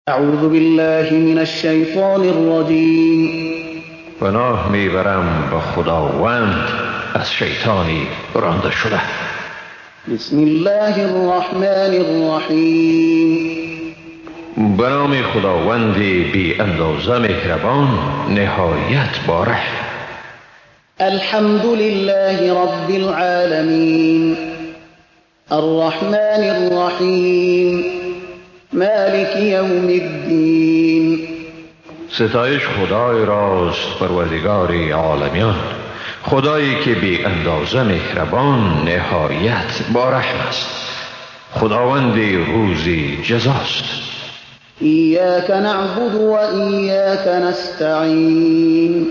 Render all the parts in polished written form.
اعوذ بالله من الشیطان الرجیم. پناه میبرم به خداوند از شیطانی رانده شده. بسم الله الرحمن الرحیم. به نام خداوند بی اندازه مهربان، نهایت باره. الحمد لله رب العالمین، الرحمن الرحیم، مالک یوم الدین. ستایش خدای راست، پروردگار عالمیان، خدایی که بی اندازه مهربان، نهایت با رحم است، خداوند روزی جزاست. ایاک نعبد و ایاک نستعین.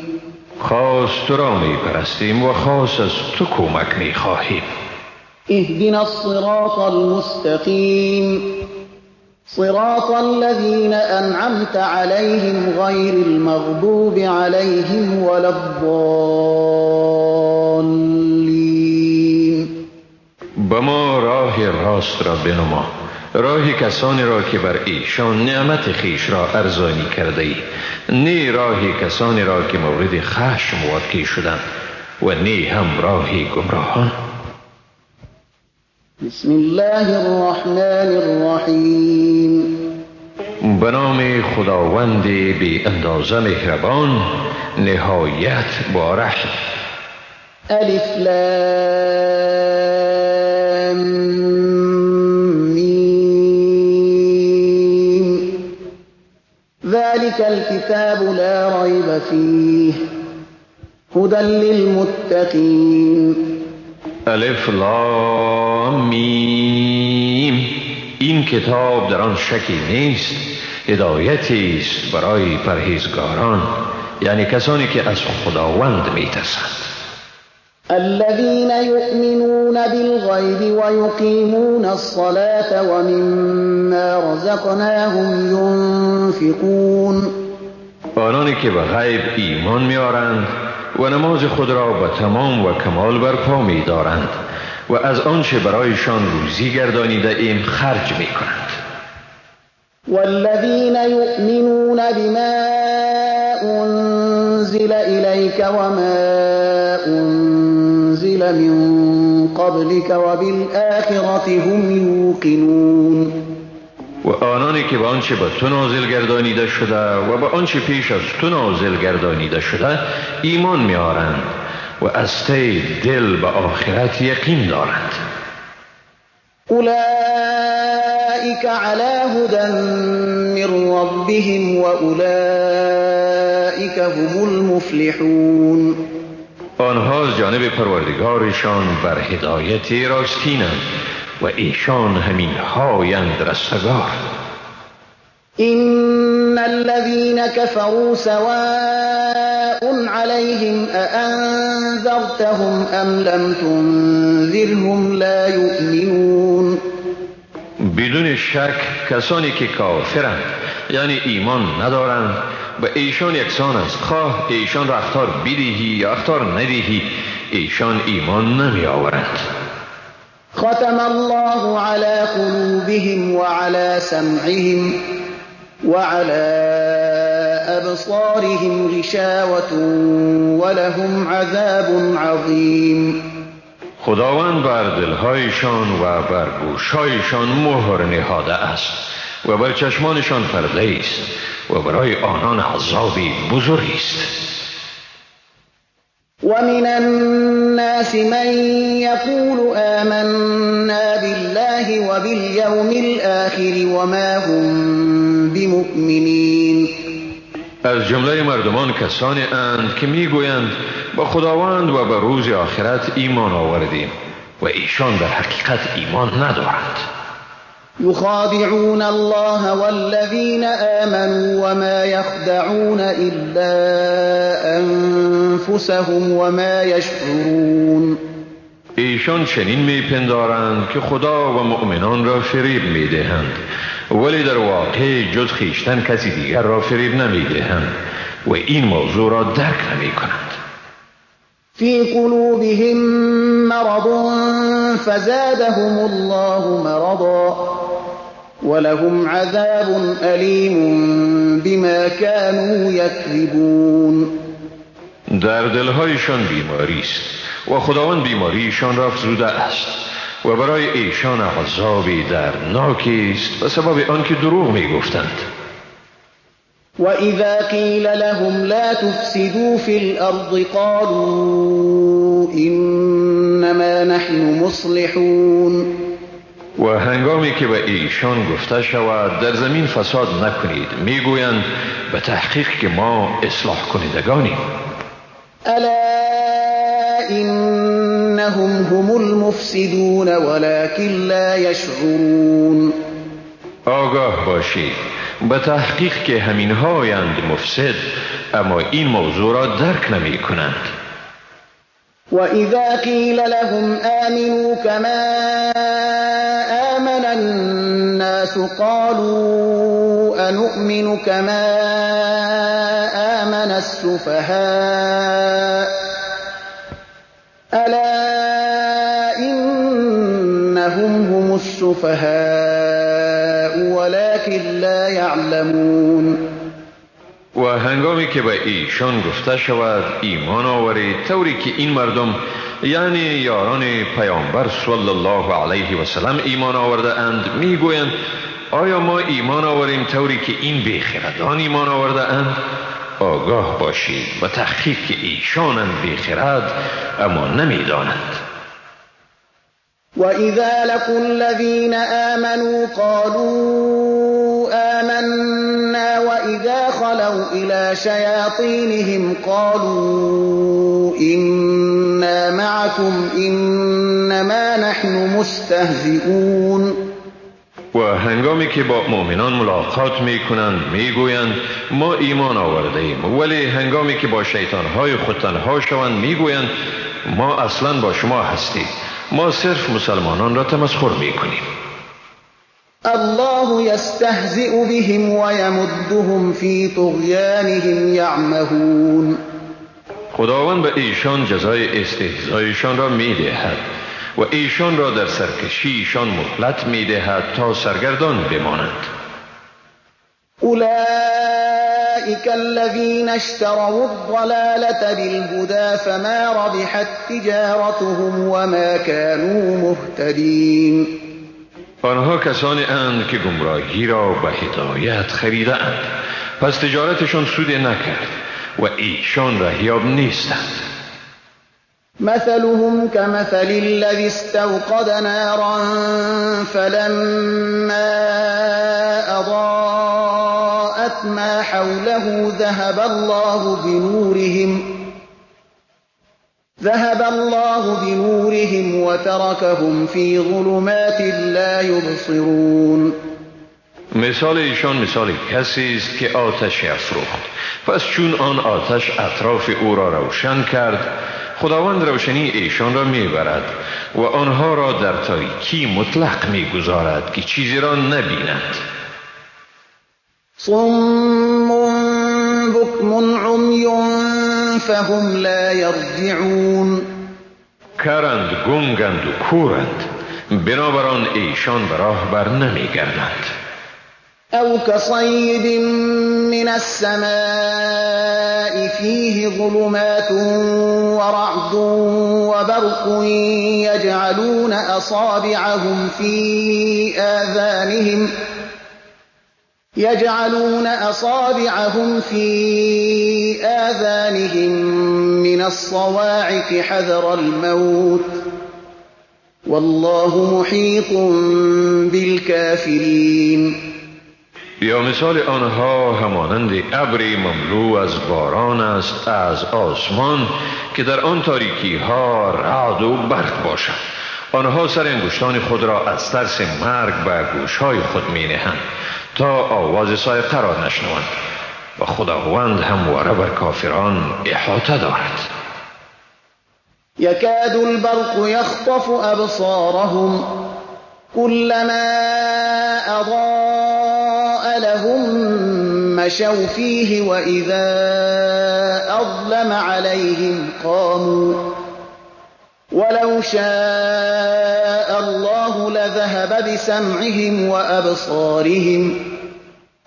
خاص تو را می پرستیم و خاص از تو کمک می خواهیم. اهدنا الصراط المستقیم، صراط الذين أنعمت عليهم غير المغضوب عليهم ولا الضالين. به ما راه راست را بنما، راه کسانی را که بر ایشان نعمت خویش را ارزانی کرده ای، نه راه کسانی را که مورد خشم واقع شدند و نه هم راه گمراهان. بسم الله الرحمن الرحیم. به نام خداوند بی اندازه مهربان، نهایت با رحم. الف لام میم. ذلك الكتاب لا ریب فیه هدى للمتقین. الف لام میم. این کتاب در آن شکی نیست، هدایتی است برای پرهیزگاران، یعنی کسانی که از خداوند میترسند. الذين يؤمنون بالغیب ويقيمون الصلاة ومما رزقناهم ينفقون. آنانی که به غیب ایمان میآرند و نماز خود را به تمام و کمال برپا می دارند و از آنچه برایشان روزی گردانیده ایم خرج می کنند. والذین یؤمنون بما انزل الیک وما انزل من قبلک وبالآخرة هم یوقنون. و آنانی که به آنچه به تو نازل گردانیده شده و به آنچه پیش از تو نازل گردانیده شده ایمان میآرند و از ته دل به آخرت یقین دارند. اولئک علی هدی من ربهم و اولئک هم المفلحون. آنها از جانب پروردگارشان بر هدایت راستینند و ایشان همین هایند رستگار. إن الذين كفروا سواء عليهم أأنذرتهم أم لم تنذرهم لا يؤمنون. بدون شک کسانی که کافرند، یعنی ایمان ندارند، به ایشان یکسان است، خواه ایشان را اخطار بدهی یا اخطار ندهی، ایشان ایمان نمی آورند. ختم الله على قلوبهم وعلى سمعهم وعلى أبصارهم غشاوة ولهم عذاب عظیم. خداوند بر دلهایشان و بر گوشهایشان مهر نهاده است و بر چشمانشان پرده است و برای آنان عذابی بزرگی است. ومن الناس من يقول آمنا بالله وباليوم الآخر وما هم بمؤمنين. از جمله مردمان کسانی اند که میگویند با خداوند و به روز آخرت ایمان آوردیم و ایشان در حقیقت ایمان ندارند. يخادعون الله والذين آمنوا وما يخدعون إلا أنفسهم وما يشعرون. ایشان چنین میپندارند که خدا و مؤمنان را فریب میدهند، ولی در واقع جز خویشتن کسی دیگر را فریب نمیدهند و این موضوع را درک نمیکنند. في قلوبهم مرض فزادهم الله مرضا ولهم عذاب أليم بما كانوا يكذبون. در دلهایشان بیماری است و خداوند بیماریشان را افزوده است و برای ایشان عذابی دردناکی است به سبب آنکه دروغ میگفتند. وإذا قيل لهم لا تفسدوا في الأرض قالوا إنما نحن مصلحون. و هنگامی که به ایشان گفته شود در زمین فساد نکنید، میگویند به تحقیق که ما اصلاح کنندگانیم. ألا إنهم هم المفسدون ولكن لا يشعرون. آگاه باشید، به تحقیق که همین هایند مفسد، اما این موضوع را درک نمی کنند. وإذا قيل لهم آمنوا كما آمن الناس قالوا أنؤمن كما آمن السفهاء ألا إنهم هم السفهاء ولكن لا يعلمون. و هنگامی که به ایشان گفته شود ایمان آورید، طوری که این مردم یعنی یاران پیامبر صلی الله علیه و سلم ایمان آورده اند، میگویند آیا ما ایمان آوریم طوری که این بیخردان ایمان آورده اند؟ آگاه باشید و تحقیق که ایشانند بیخرد، اما نمیدانند. وإذا لقوا الذين آمنوا قالوا آمنا وإذا خلوا إلى شياطينهم قالوا إنا معكم إنما نحن مستهزئون. و هنگامی که با مؤمنان ملاقات میکنند میگویند ما ایمان آورده ایم، ولی هنگامی که با شیطانهای خود تنها شوند میگویند ما اصلا با شما هستیم، ما صرف مسلمانان را تمسخر میکنیم. الله یستهزئ بهم ویمدهم فی طغیانهم یعمهون. خداوند به ایشان جزای استهزایشان را میدهد و ایشان را در سرکشیشان مهلت میدهد تا سرگردان بمانند. اولئک الذین اشتروا الضلالة بالهدى فما ربحت تجارتهم وما كانوا مهتدین. آنها کسانی اند که گمراهی را به هدایت خریده اند، پس تجارتشان سود نکرد و ایشان رهیاب نیستند. مثلهم كمثل الذي استوقد نارا فلما أضاءت ما حوله ذهب الله بنورهم وتركهم في ظلمات لا يبصرون. مثال ایشان مثال کسی است که آتش افروخت، پس چون آن آتش اطراف او را روشن کرد، خداوند روشنی ایشان را میبرد و آنها را در تاریکی مطلق میگذارد که چیزی را نبینند. صم بکم عمی فهم لا یرجعون. کرند، گنگند و کورند، بنابران ایشان به راه بر نمیگردند. او كصيب من السماء فيه ظلمات ورعد وبرق يجعلون أصابعهم في آذانهم من الصواعق حذر الموت والله محيط بالكافرين. یا مثال آنها همانند ابری مملو از باران است از آسمان که در آن تاریکی ها رعد و برق باشد. آنها سر انگشتان خود را از ترس مرگ به گوشهای خود می نهند تا آواز صاعقه را نشنوند و خداوند همواره بر کافران احاطه دارد. یکاد البرق یخطف ابصارهم كلما اضاء لهم مشوا فيه واذا اظلم عليهم قاموا ولو شاء الله الله لذهب بسمعهم وأبصارهم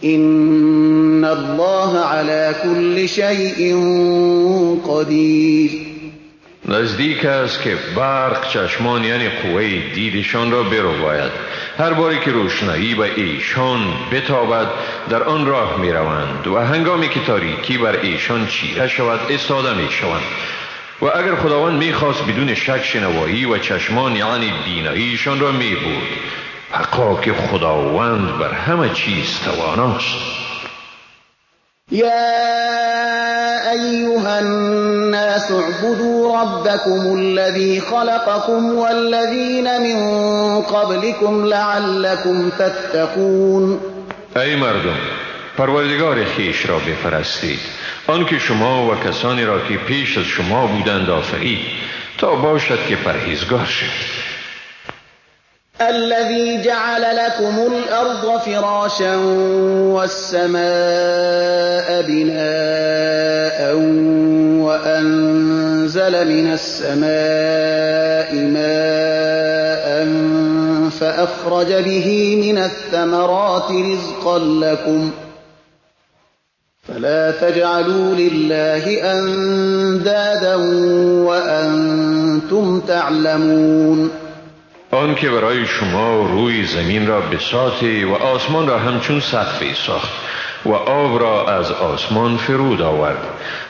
إن الله على كل شيء قدير. نزدیک است که برق چشمان یعنی قوه دیدشان را برباید. هر باری که روشنایی به ایشان بتابد در آن راه می روند و هنگامی که تاریکی بر ایشان چیره شود ایستاده می شوند. و اگر خداوند می خواست بدون شک شنوایی و چشمان یعنی بیناییشان را می برد. حقا که خداوند بر همه چیز تواناست. یا ایها الناس اعبدوا ربكم الذي خلقكم والذین من قبلكم لعلكم تتقون. ای مردم، پروردگار خویش را بپرستید، آنکه شما و کسانی را که پیش از شما بودند آفرید، تا باشد که پرهیزگار شوید. الذي جعل لكم الأرض فراشا والسماء بناء وأنزل من السماء ماء فأخرج به من الثمرات رزقا لكم فلا تجعلوا لله أندادا وأنتم تعلمون. آن که برای شما روی زمین را بساطی و آسمان را همچون سقفی ساخت و آب را از آسمان فرود آورد،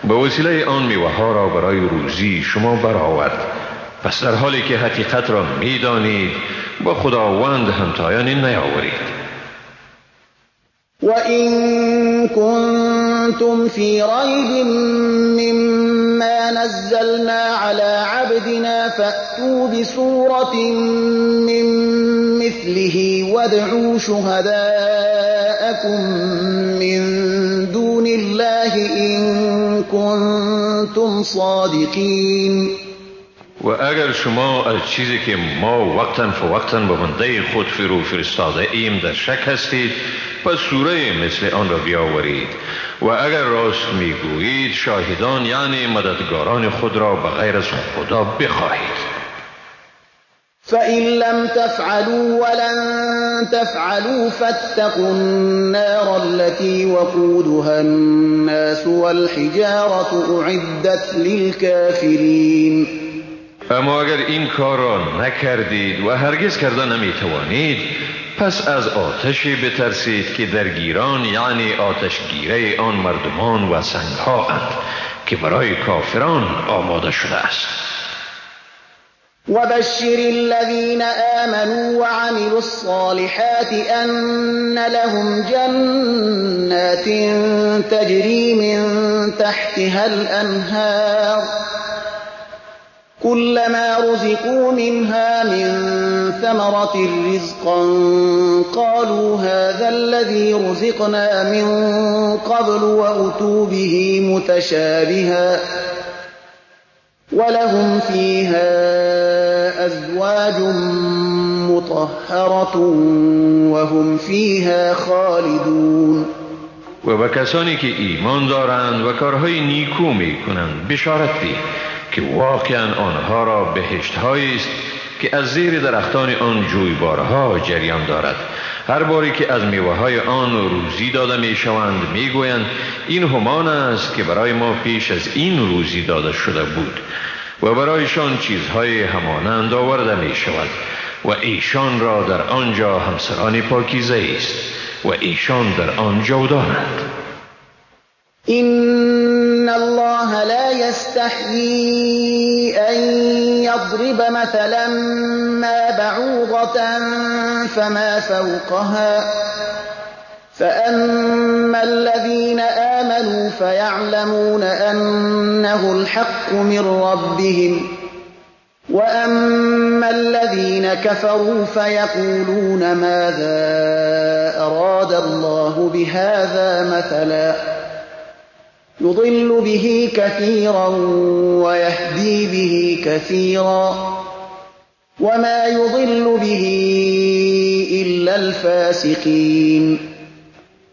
به وسیله آن میوه ها را برای روزی شما برآورد. پس در حالی که حقیقت را میدانید با خداوند همتایان نیاورید. و این کنتم فی ریب مما نزلنا على عبدنا فأتوا بسورة من مثله وادعوا شهداءكم من دون الله إن كنتم صادقين. و اگر شما از چیزی که ما وقتا فوقتا به بنده خود فرو فرستاده ایم در شک هستید، پس سوره مثل آن را بیاورید. و اگر راست میگویید شاهدان یعنی مددگاران خود را به غیر از خدا بخواهید. فإن لم تفعلوا ولن تفعلوا فاتقوا النار التي وقودها الناس والحجارة أعدت للكافرين. اما اگر این کار را نکردید و هرگز کرده نمیتوانید، پس از آتشی بترسید که درگیران یعنی آتشگیره آن مردمان و سنگها اند که برای کافران آماده شده است. وبشر الذين آمنوا وعملوا الصالحات أن لهم جنات تجري من تحتها الأنهار كلما رزقوا منها من ثمرة رزقا قالوا هذا الذي رزقنا من قبل وأتوا به متشابها ولهم فيها أزواج مطهرة وهم فيها خالدون. و به کسانی که ایمان دارند و کارهای نیکو میکنند بشارت ده که واقعا آنها را بهشت‌هایی است که از زیر درختان آن جویبارها جریان دارد. هر باری که از میوه‌های آن روزی داده میشوند میگویند این همان است که برای ما پیش از این روزی داده شده بود، و برایشان چیزهای همانند آورده می شود و ایشان را در آنجا همسران پاکیزه است و ایشان در آن جاودانند. إن الله لا يستحيي أن يضرب مثلا ما بعوضة فما فوقها فأما الذين آمنوا فيعلمون أنه الحق من ربهم وأما الذين كفروا فيقولون ماذا أراد الله بهذا مثلا يضل به كثيرا ويهدي به كثيرا وما يضل به إلا الفاسقين.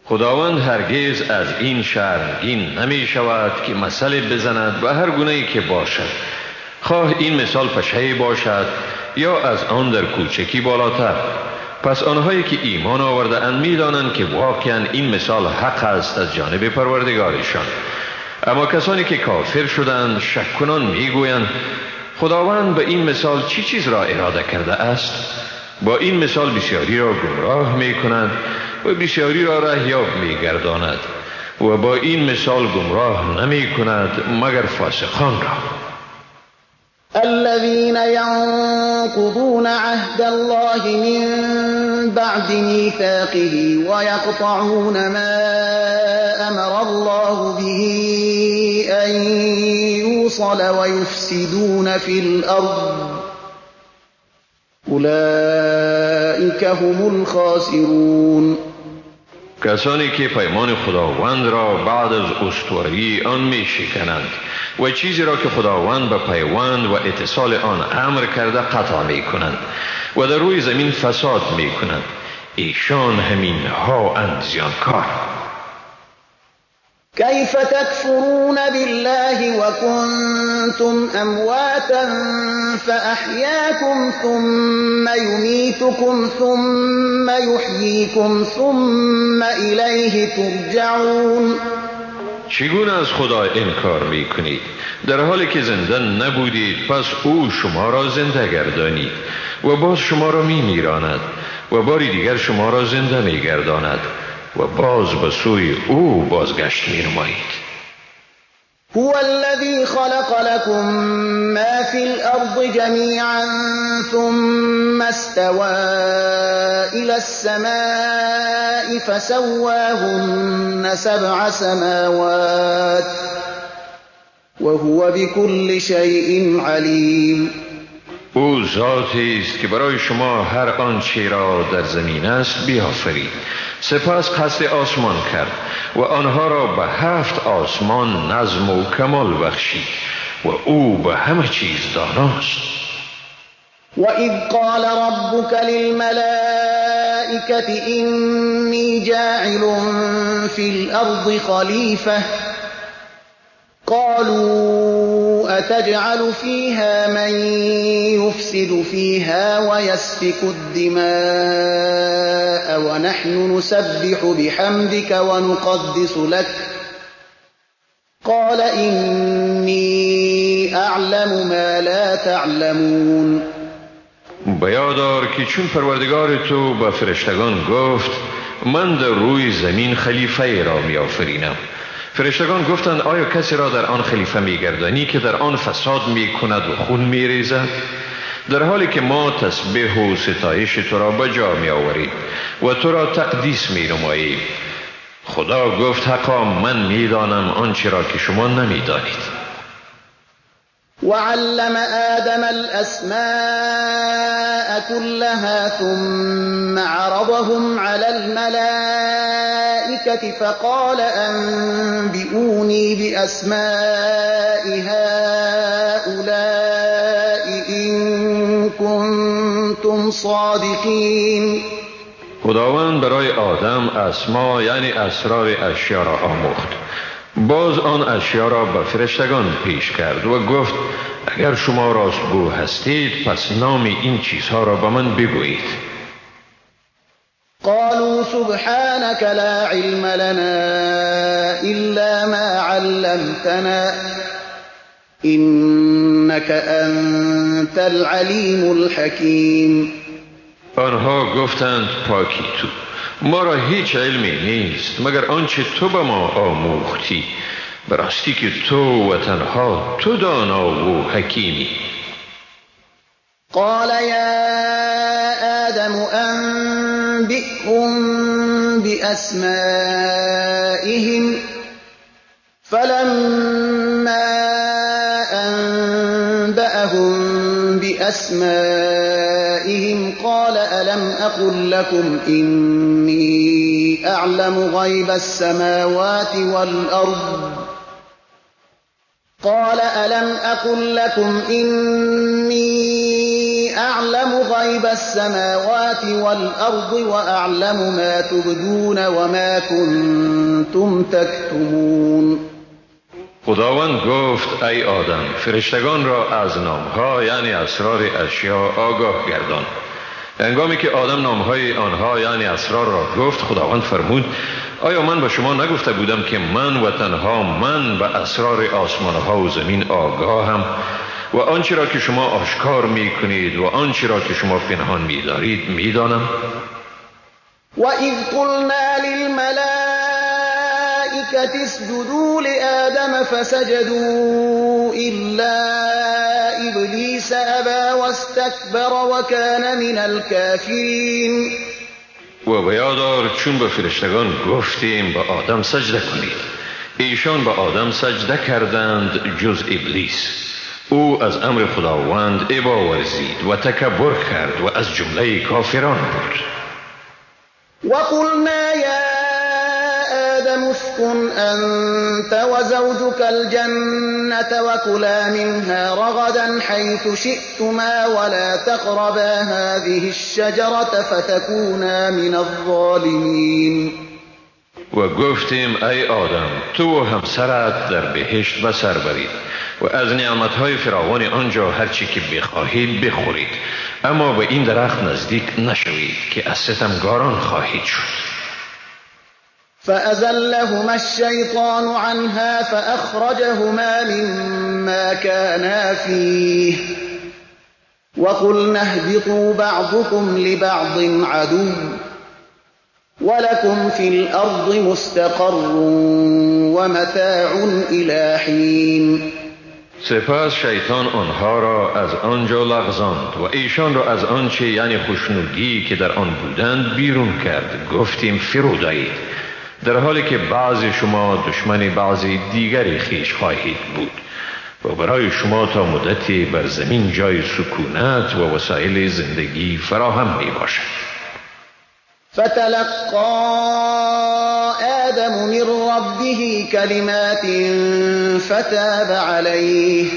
خداوند هرگز از این شرمگین نمی شود که مثل بزند و هر گونه ای که باشد، خواه این مثال پشه باشد یا از آن در کوچکی بالاتر. پس آنهایی که ایمان آورده اند میدانند که واقعا این مثال حق است از جانب پروردگارشان. اما کسانی که کافر شدند شک کنان میگویند خداوند به این مثال چی چیز را اراده کرده است؟ با این مثال بسیاری را گمراه می کند و بسیاری را رهیاب می گرداند و با این مثال گمراه نمی کند مگر فاسقان را. الذين ينقضون عهد الله من بعد ميثاقه ويقطعون ما أمر الله به أن يوصل ويفسدون في الأرض أولئك هم الخاسرون. کسانی که پیمان خداوند را بعد از استواری آن می شکنند و چیزی را که خداوند به پیوند و اتصال آن امر کرده قطع می کنند و در روی زمین فساد می کنند، ایشان همین ها اند زیانکار. كيف تكفرون بالله وكنتم أمواتا فأحياكم ثم يميتكم ثم يحييكم ثم إليه ترجعون. چگونه از خدا انکار میکنید در حالی که زنده نبودید؟ پس او شما را زنده گردانید و باز شما را میمیراند و باری دیگر شما را زنده میگرداند و باز به سوی او بازگشت می‌نمایید. هو الذي خلق لكم ما في الأرض جميعا ثم استوى إلى السماء فسواهن 7 سماوات وهو بكل شيء عليم. او ذاتی است که برای شما هر آنچه را در زمین است بیافرید، سپس قصد آسمان کرد و آنها را به 7 آسمان نظم و کمال بخشید و او به همه چیز داناست. و اذ قال ربک للملائکة انی جاعل فی الارض خلیفة قالوا أتجعل فيها من يفسد فيها ويسفك الدماء ونحن نسبح بحمدك ونقدس لك قال إني أعلم ما لا تعلمون. بیادار که چون پروردگار تو به فرشتگان گفت من در روی زمین خلیفه را می‌آفرینم، فرشتگان گفتند آیا کسی را در آن خلیفه میگردانی که در آن فساد میکند و خون میریزد، در حالی که ما تسبیح و ستایش تو را به جا میآوریم و تو را تقدیس مینماییم؟ خدا گفت حقا من میدانم آنچه را که شما نمیدانید. وعلم آدم الأسماء كلها ثم عرضهم على الملائكة فقال أنبئوني بأسماء هؤلاء إن كنتم صادقين. خداوند برای آدم اسما یعنی اسرار اشیا را آموخت، باز آن اشیا را به فرشتگان پیش کرد و گفت اگر شما راستگو هستید پس نام این چیزها را به من بگویید. قالوا سبحانك لا علم لنا إلا ما علمتنا إنك أنت العلیم الحکیم. آنها گفتند پاکی تو، ما را هیچ علمی نیست مگر آنچه تو به ما آموختی، به راستی که تو و تنها تو دانا و حکیمی. قال یا آدم انبئهم بأسمائهم فلما أنبأهم بأسمائهم قال ألم أقل لكم إني أعلم غيب السماوات والأرض قال ألم أقل لكم إني أعلم غيب السماوات والأرض وأعلم ما تبدون وما كنتم تكتمون. خداوند گفت ای آدم، فرشتگان را از نامها یعنی اسرار اشیا آگاه گردان. هنگامی که آدم نامهای آنها یعنی اسرار را گفت، خداوند فرمود آیا من به شما نگفته بودم که من و تنها من به اسرار آسمانها و زمین آگاهم و آنچه را که شما آشکار می کنید و آنچه را که شما پنهان می دارید می دانم؟ وَإِذْ قُلْنَا لِلْمَلَائِكَةِ اسْجُدُوا لِآدَمَ فَسَجَدُوا إِلَّا إِبْلِيسَ أَبَى وَاسْتَكْبَرَ وَكَانَ مِنَ الْكَافِرِينَ. و به یاد آر چون به فرشتگان گفتیم به آدم سجده کنید، ایشان به آدم سجده کردند جز ابلیس. او از امر خداوند ابا ورزید و تکبر کرد و از جمله کافران بود. وقلنا یا آدم اسكن أنت وزوجك الجنة وكلا منها رغدا حيث شئتما ولا تقربا هذه الشجرة فتكونا من الظالمين. و گفتیم ای آدم، تو و همسرت در بهشت به سر برید و از نعمتهای فراوان آنجا هرچی که بخواهید بخورید، اما به این درخت نزدیک نشوید که از ستمگاران خواهید شد. فأزلهما الشیطان عنها فأخرجهما مما كانا فيه وقلنا اهبطوا بعضكم لبعض عدو ولكم في الأرض مستقر ومتاع إلى حين. سپس شیطان آنها را از آنجا لغزاند و ایشان را از آنچه یعنی خوشنودی که در آن بودند بیرون کرد. گفتیم فرود آیید، در حالی که بعض شما دشمن بعض دیگری خویش خواهید بود و برای شما تا مدتی بر زمین جای سکونت و وسایل زندگی فراهم می باشد. فتلقى آدم من ربه کلمات فتاب علیه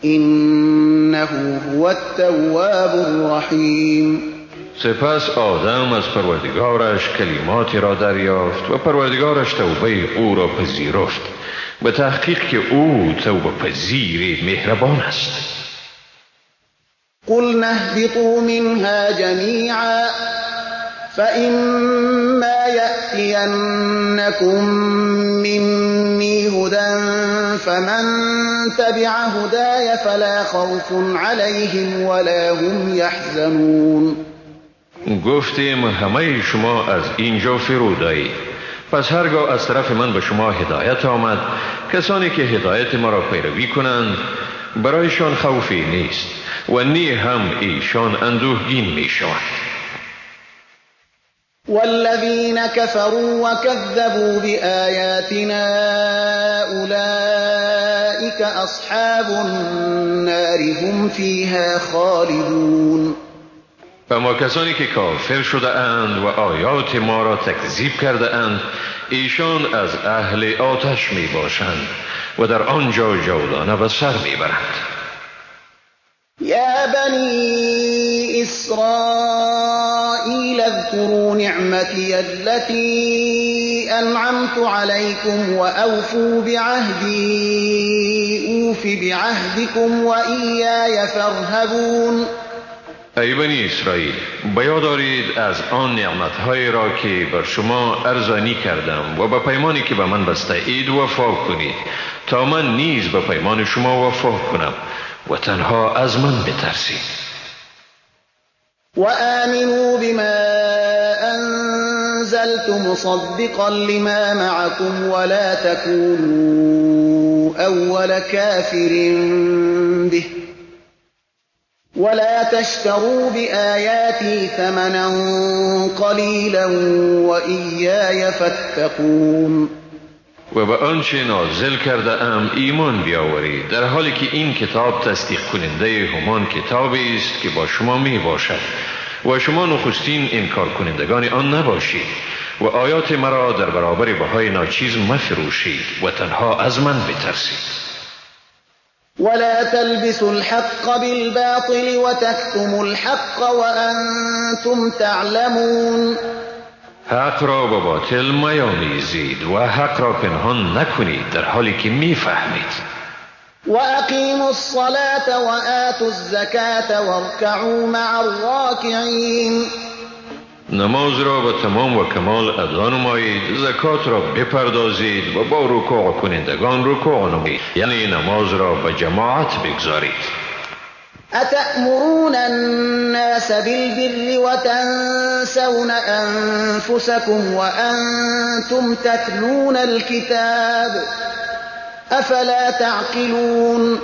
انه هو التواب الرحیم. سپس آدم از پروردگارش کلماتی را دریافت و پروردگارش توبه او را پذیرفت، به تحقیق که او توبه پذیر مهربان است. قلنا اهبطوا منها جمیعا فإما يأتينكم مني هدى فمن تبع هداي فلا خوف عليهم ولا هم يحزنون. گفتیم همه شما از اینجا فرود آیید، پس هرگاه از طرف من به شما هدایت آمد، کسانی که هدایت ما را پیروی کنند برایشان خوفی نیست و نی هم ایشان اندوهگین می شوند. والذین كفروا وكذبوا بآیاتنا اولئک اصحاب النار هم فیها خالدون. اما کسانی که کافر شده اند و آیات ما را تکذیب کرده اند، ایشان از اهل آتش می باشند و در آنجا جاودانه به سر می برند. یا بنی اسرائیل اذكروا نعمتی التي انعمت علیکم واوفوا بعهدی اوف بعهدکم وایای فارهبون. ای بنی اسرائیل، بیاد دارید از آن نعمتهای را که بر شما ارزانی کردم و به پیمانی که به من بسته اید وفا کنید، تا من نیز به پیمان شما وفا کنم و تنها از من بترسید. و آمنوا بما انزلت مصدقا لما معكم ولا تكونوا اول كافر به ولا تشتروا بآياتي ثمنا قليلا وإياي فاتقون. و به آنچه نازل کرده ام ایمان بیاورید، در حالی که این کتاب تصدیق کننده همان کتابی است که با شما می باشد و شما نخستین انکار کنندگان آن نباشید و آیات مرا در برابر بهای ناچیز مفروشید و تنها از من بترسید. ولا تلبسوا الحق بالباطل وتكتموا الحق وأنتم تعلمون. حق را با باطل میامیزید و حق را پنهان نکنید در حالی که میفهمید. وأقیموا الصلاة وآتوا الزکاة وارکعوا مع الراکعین. نماز را به تمام و کمال ادا نمایید، زکات را بپردازید و با رکوع کنندگان رکوع نمایید، یعنی نماز را به جماعت بگذارید. أتأمرون الناس بالبر وتنسون أنفسكم وأنتم تتلون الكتاب أفلا تعقلون.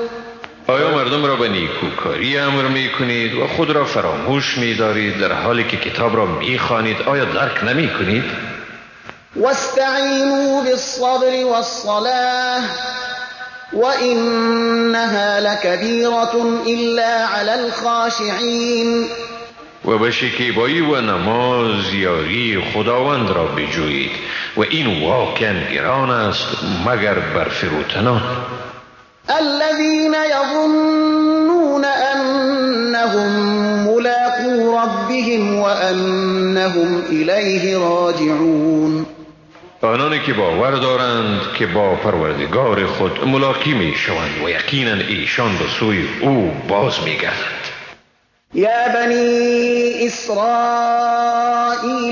آیا مردم را به نیکوکاری امر می کنید و خود را فراموش می دارید در حالی که کتاب را می خوانید؟ آیا درک نمی کنید؟ واستعینوا بالصبر والصلاة وإنها لكبيرة إلا على الخاشعين. و به شکیبایی و نماز یاری خداوند را بجویید و این واقعا گران است مگر بر فروتنان. الذين يظنون أنهم ملاقو ربهم وأنهم إليه راجعون. آنانی که باور دارند که با پروردگار خود ملاقی می شوند و یقینا ایشان به سوی او باز می گردند. یا بنی اسرائیل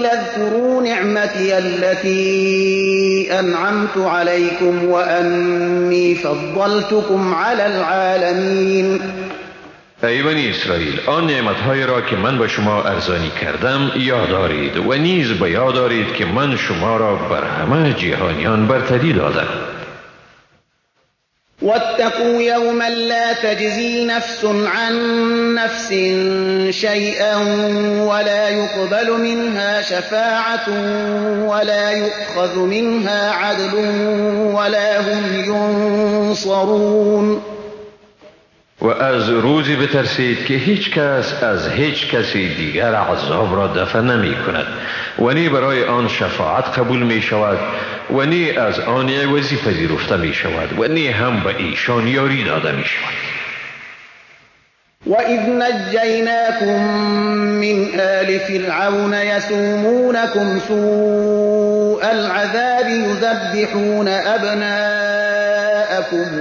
اذکروا نعمتی التي انعمت علیکم وانی فضلتکم علی العالمین. ای بنی اسرائیل، آن نعمتهای را که من به شما ارزانی کردم یاد دارید و نیز به یاد دارید که من شما را بر همه جهانیان برتری دادم. واتقوا یوما لا تجزی نفس عن نفس شیئا ولا يقبل منها شفاعة ولا يؤخذ منها عدل ولا هم ینصرون. و از روزی بترسید که هیچ کس از هیچ کسی دیگر عذاب را دفع نمی کند و نی برای آن شفاعت قبول می شود و نی از آن عوضی پذیرفته می شود و نی هم به ایشان یاری داده می شود. وَإِذْ نَجَّيْنَاكُمْ مِنْ آلِ فِرْعَوْنَ يَسُومُونَكُمْ سُوءَ الْعَذَابِ يُذَبِّحُونَ أَبْنَاءَكُمْ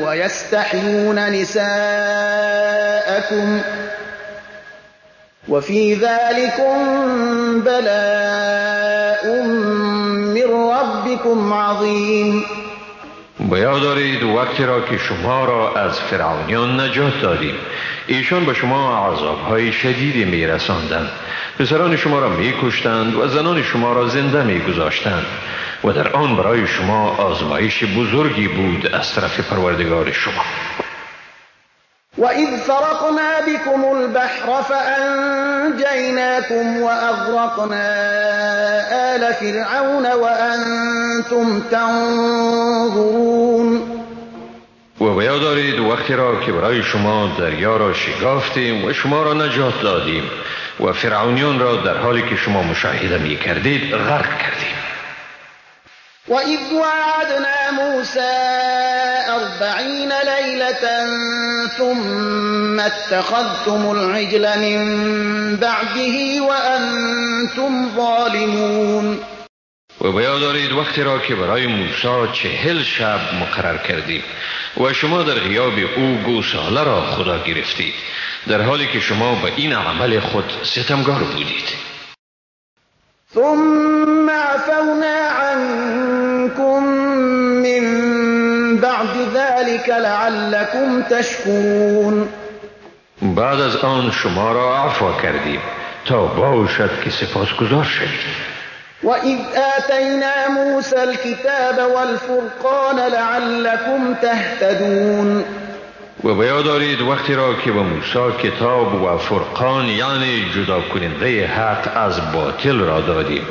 وَيَسْتَحْيُونَ نِسَاءَكُمْ وَفِي ذَلِكُمْ بَلَاءٌ مِّن رَّبِّكُمْ عَظِيمٌ. به یاد دارید وقتی را که شما را از فرعونیان نجات دادیم، ایشان به شما عذابهای شدیدی میرساندند، پسران شما را میکشتند و زنان شما را زنده میگذاشتند و در آن برای شما آزمایش بزرگی بود از طرف پروردگار شما. وَإِذْ فَرَقْنَا بِكُمُ الْبَحْرَ فَأَنْجَيْنَاكُمْ وَأَغْرَقْنَا آلَ فِرْعَوْنَ وَأَنْتُمْ تَنْظُرُونَ. و به یاد دارید وقتی را که برای شما دریا را شکافتیم و شما را نجات دادیم و فرعونیان را در حالی که شما مشاهده می کردید غرق کردیم. وَإِذْ وَاعَدْنَا مُوسَى أَرْبَعِينَ لَيْلَةً ثُمَّ اتَّخَذْتُمُ الْعِجْلَ مِنْ بَعْدِهِ وَأَنْتُمْ ظَالِمُونَ. و به یاد دارید وقتی را که برای موسی 40 شب مقرر کردیم و شما در غیاب او گوساله را خدا گرفتید، در حالی که شما به این عمل خود ستمگار بودید. ثم عفونا عنكم من بعد ذلك لعلكم تشكرون. بعد از آن شما را عفو کردیم تا باشد که سپاسگزار شوید. وَإِذْ آتَيْنَا مُوسَى الْكِتَابَ وَالْفُرْقَانَ لَعَلَّكُمْ تَهْتَدُونَ. و به یاد دارید وقتی را که به موسی کتاب و فرقان، یعنی جدا کننده حق از باطل را دادیم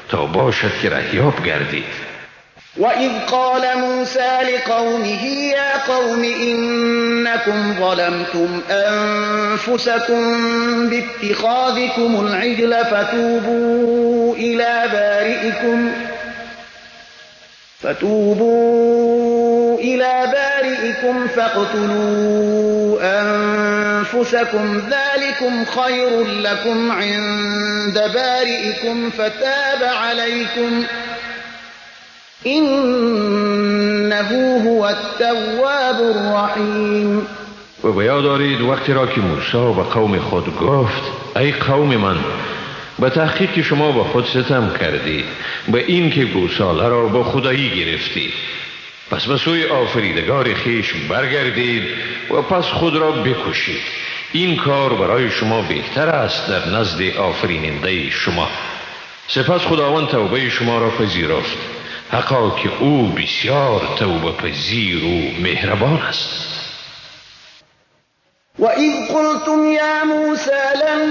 تا باشد که رهیاب گردید. وَإِذْ قَالَ مُوسَى لِقَوْمِهِ يَا قَوْمِ إِنَّكُمْ ظَلَمْتُمْ أَنفُسَكُمْ بِاتِّخَاذِكُمُ الْعِجْلَ فَتُوبُوا إلى بارئكم فاقتلوا أنفسكم ذلكم خير لكم عند بارئكم فتاب عليكم إنه هو التواب الرحيم. و به یاد دارید وقتی را که موسی به قوم خود گفت: ای قوم من، به تحقیق شما به خود ستم کردید به این که گوساله را به خدایی گرفتید، پس به سوی آفریدگار خویش برگردید و پس خود را بکشید. این کار برای شما بهتر است در نزد آفریننده شما. سپس خداوند توبه شما را پذیرفت، حقا که او بسیار توبه پذیر و مهربان است. وَإِذْ قُلْتُمْ يَا مُوسَى لَن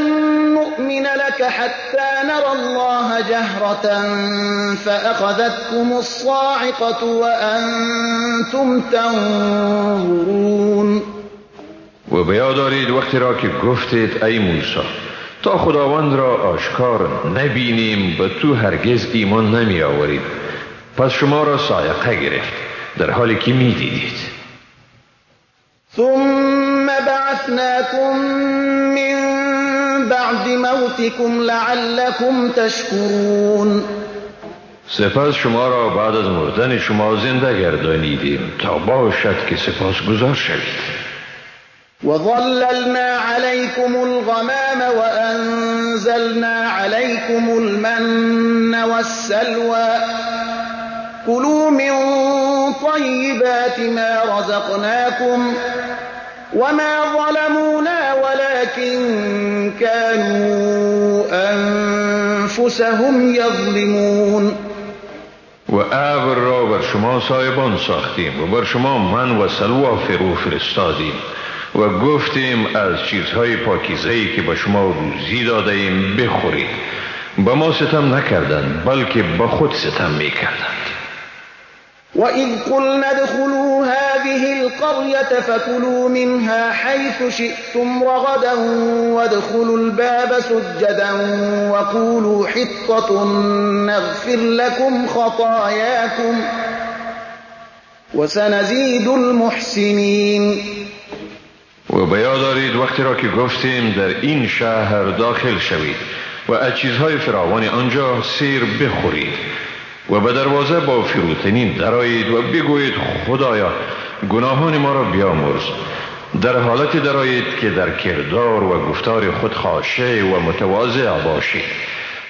نُّؤْمِنَ لَكَ حَتَّى نَرَى اللَّهَ جَهْرَةً فَأَخَذَتْكُمُ الصَّاعِقَةُ وَأَنْتُمْ تَنظُرُونَ. و به یاد دارید وقتی را که گفتید: ای موسی، تا خداوند را آشکار نبینیم به تو هرگز ایمان نمی آوریم. پس شما را صاعقه گرفت در حالی که می دیدید. ثم بعثناكم من بعد موتكم لعلكم تشكرون. سپس شما را بعد از مردن شما زنده گردانیدیم تا باشد که سپاسگزار شوید. وظللنا عليكم الغمام وأنزلنا عليكم المن والسلوى كلوا من طيبات ما رزقناكم وما ظلمونا ولكن كانوا أنفسهم يظلمون. و ابر را بر شما سایبان ساختیم و بر شما من و سلوا فرو فرستادیم و گفتیم از چیزهای پاکیزه‌ای که به شما روزی داده ایم بخورید. به ما ستم نکردند، بلکه به خود ستم میکردند. وَإِذْ قُلْنَا ادْخُلُوا هَذِهِ الْقَرْيَةَ فَكُلُوا مِنْهَا حَيْثُ شِئْتُمْ رَغَدًا وَادْخُلُوا الْبَابَ سُجَّدًا وَقُولُوا حِطَّةٌ نَغْفِرْ لَكُمْ خَطَايَاكُمْ وَسَنَزِيدُ الْمُحْسِنِينَ. و به یاد دارید وقتی را که گفتیم در این شهر داخل شوید و از چیزهای فراوان آنجا سیر بخورید و به دروازه با فروتنی درآیید و بگویید خدایا گناهان ما را بیامرز. در حالت درآیید که در کردار و گفتار خود خاشع و متواضع باشید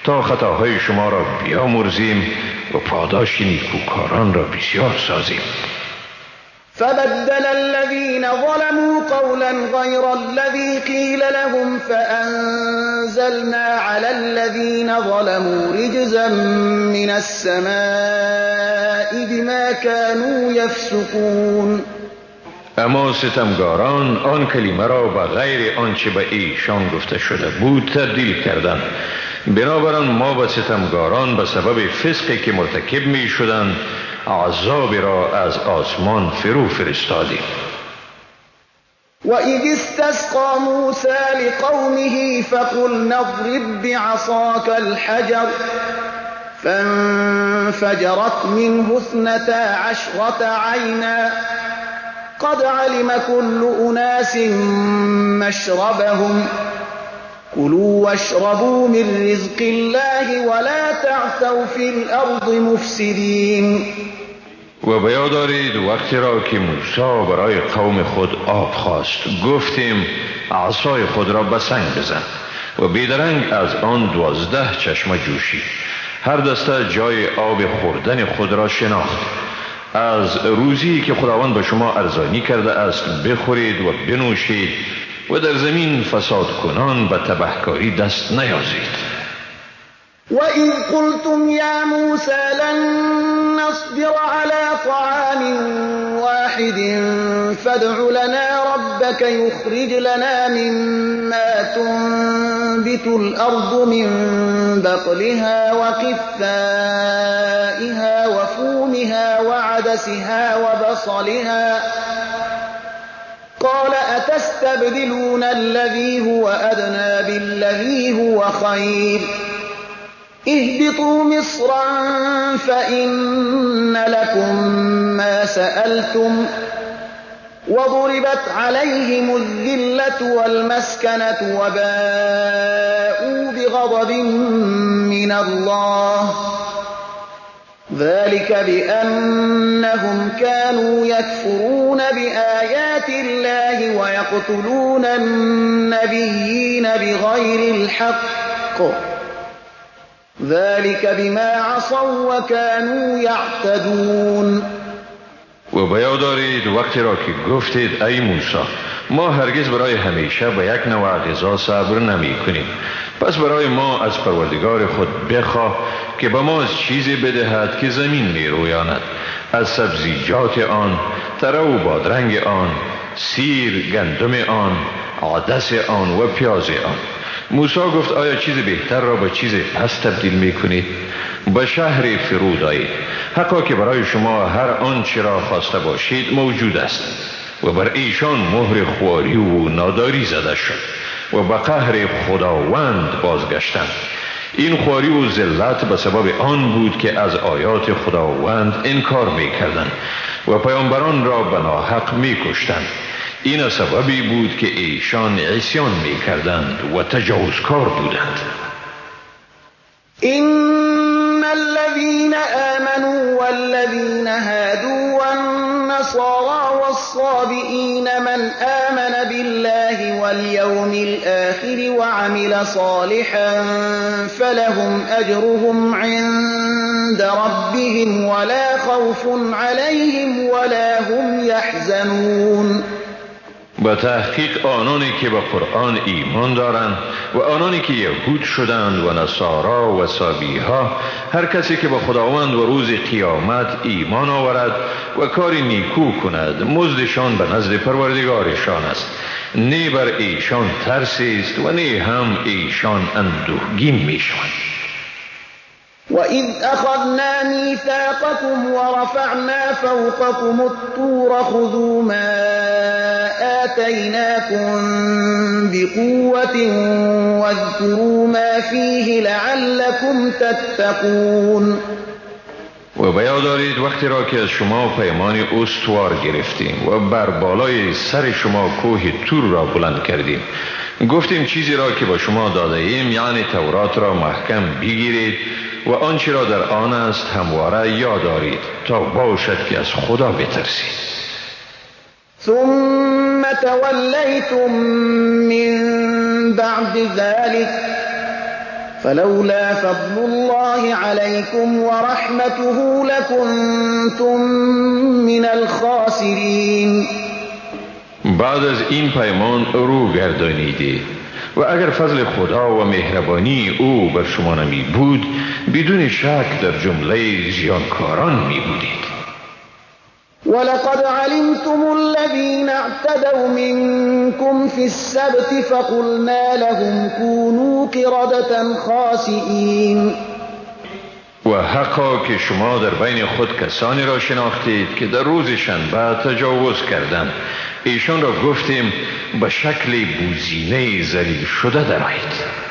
تا خطاهای شما را بیامرزیم و پاداش نیکوکاران را بسیار سازیم. فبدل الذين ظلموا قولا غير الذي قيل لهم فأنزلنا على الذين ظلموا رجزا من السماء بما كانوا يفسقون. اما ستمگاران آن کلمه را به غیر آنچه به ایشان گفته شده بود تبدیل کردند. بنابراین ما به ستمگاران به سبب فسقی که مرتکب می شدند عذاب را از آسمان فرو فرستادیم. وَإِذِ اسْتَسْقَى مُوسَى لِقَوْمِهِ فَقُلْنَا اضْرِبْ بِعَصَاكَ الْحَجَرَ فَانْفَجَرَتْ مِنْهُ اثْنَتَا عَشْرَةَ عَيْنًا قَدْ عَلِمَ كُلُّ أُنَاسٍ مَّشْرَبَهُمْ كُلُوا وَاشْرَبُوا مِنْ رِزْقِ اللَّهِ وَلَا تَعْثَوْا فِي الْأَرْضِ مُفْسِدِينَ. و به یاد دارید وقتی را که موسی برای قوم خود آب خواست، گفتیم عصای خود را به سنگ بزن و بیدرنگ از آن 12 چشمه جوشید. هر دسته جای آب خوردن خود را شناخت. از روزی که خداوند به شما ارزانی کرده است بخورید و بنوشید و در زمین فساد کنان به تبهکاری دست نیازید. وَإِذْ قُلْتُمْ يَا مُوسَى لَن نَّصْبِرَ عَلَى طَعَامٍ وَاحِدٍ فَادْعُ لَنَا رَبَّكَ يُخْرِجْ لَنَا مِمَّا تُنبِتُ الْأَرْضُ مِنْ بَقْلِهَا وَقِثَّائِهَا وَفُومِهَا وَعَدَسِهَا وَبَصَلِهَا قال أتستبدلون الذي هو أدنى بالذي هو خير اهبطوا مصرا فإن لكم ما سألتم وضربت عليهم الذلة والمسكنة وباءوا بغضب من الله ذلك بأنهم كانوا يكفرون بآيات الله ويقتلون النبيين بغير الحق ذلك بما عصوا وكانوا يعتدون. و به یاد دارید وقتی را که گفتید ای موسی، ما هرگز برای همیشه به یک نوع غذا صبر نمی کنیم، پس برای ما از پروردگار خود بخواه که به ما از چیزی بدهد که زمین می رویاند، از سبزیجات آن، تره و بادرنگ آن، سیر، گندم آن، عدس آن و پیاز آن. موسی گفت آیا چیز بهتر را به چیز پس تبدیل می کنید؟ به شهر فرود آیید، حقا که برای شما هر آنچه را خواسته باشید موجود است. و بر ایشان مهر خواری و ناداری زده شد و به قهر خداوند بازگشتند. این خواری و ذلت به سبب آن بود که از آیات خداوند انکار می کردند و پیامبران را به ناحق می کشتند. این سببی بود که ایشان عصیان می کردند و تجاوزکار بودند. إن الذين آمنوا والذين هادوا والنصارى والصابئين من آمن بالله واليوم الآخر وعمل صالحا فلهم أجرهم عند ربهم ولا خوف عليهم ولا هم يحزنون. به تحقیق آنانی که به قرآن ایمان دارند و آنانی که یهود شدند و نصارا و صابیها، هر کسی که به خداوند و روز قیامت ایمان آورد و کار نیکو کند، مزدشان به نزد پروردگارشان است. نه بر ایشان ترسی است و نه هم ایشان اندوهگین میشوند. وَإِذْ أَخَذْنَا مِيثَاقَكُمْ وَرَفَعْنَا فَوْقَكُمُ الطُّورَ خُذُوا مَا آتَيْنَاكُمْ بِقُوَّةٍ وَاذْكُرُوا مَا فِيهِ لَعَلَّكُمْ تَتَّقُونَ. و به یاد دارید وقتی را که از شما پیمان استوار گرفتیم و بر بالای سر شما کوه تور را بلند کردیم، گفتیم چیزی را که با شما داده ایم، یعنی تورات را محکم بگیرید و آنچه را در آن است همواره یاد دارید تا باشد که از خدا بترسید. ثم تولیتم من بعد ذلك فلولا فضل الله عليكم ورحمته لكنتم من الخاسرین. بعد از این پیمان رو گردانیدید و اگر فضل خدا و مهربانی او بر شما نمی بود، بدون شک در جمله زیانکاران می بودید. ولقد علمتم الذين اعتدوا منكم في السبت فقلنا لهم كونوا قردة خاسئين. و حقا که شما در بین خود کسانی را شناختید که در روز شنبه تجاوز کردند، ایشان را گفتیم به شکل بوزینه ذلیل شده درآیید.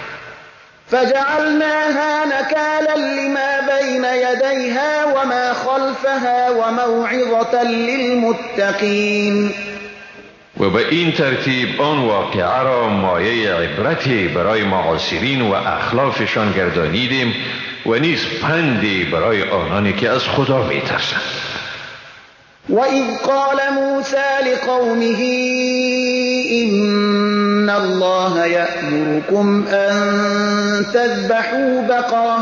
فجعلناها نكالا لما بين يديها وما خلفها وموعظة للمتقين. و به این ترتیب آن واقعه را مایه عبرتی برای معاصرین و اخلافشان گردانیدیم و نیز پندی برای آنانی که از خدا میترسند. وَإِذْ قَالَ مُوسَى لِقَوْمِهِ إِنَّ اللَّهَ يَأْمُرُكُمْ أَن تَذْبَحُوا بَقَرَةً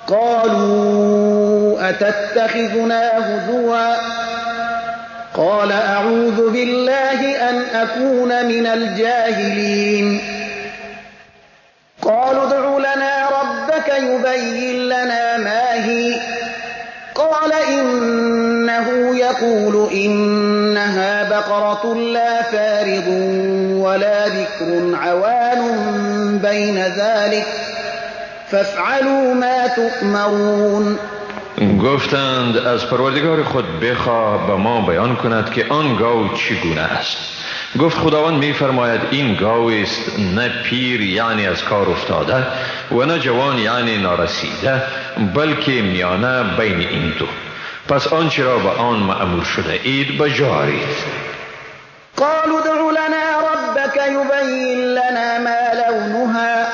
قَالُوا أَتَتَّخِذُنَا هُزُوًا قَالَ أَعُوذُ بِاللَّهِ أَنْ أَكُونَ مِنَ الْجَاهِلِينَ قَالُوا ادْعُ لَنَا رَبَّكَ يُبَيِّنْ لَنَا مَا هِيَ قال إنه يقول إنها بقرة لا فارض ولا بكر عوان بين ذلك فافعلوا ما تؤمرون. گفتند از پروردگار خود بخواه به ما بیان کند که آن گاو چگونه است. گفت خداوند می‌فرماید این گاو است نه پیر یعنی از کار افتاده و نه جوان یعنی نارسیده، بلکه میانه بین این دو. پس آنچه را به آن مأمور شده اید بجارید. قالوا ادع لنا ربك يبين لنا ما لونها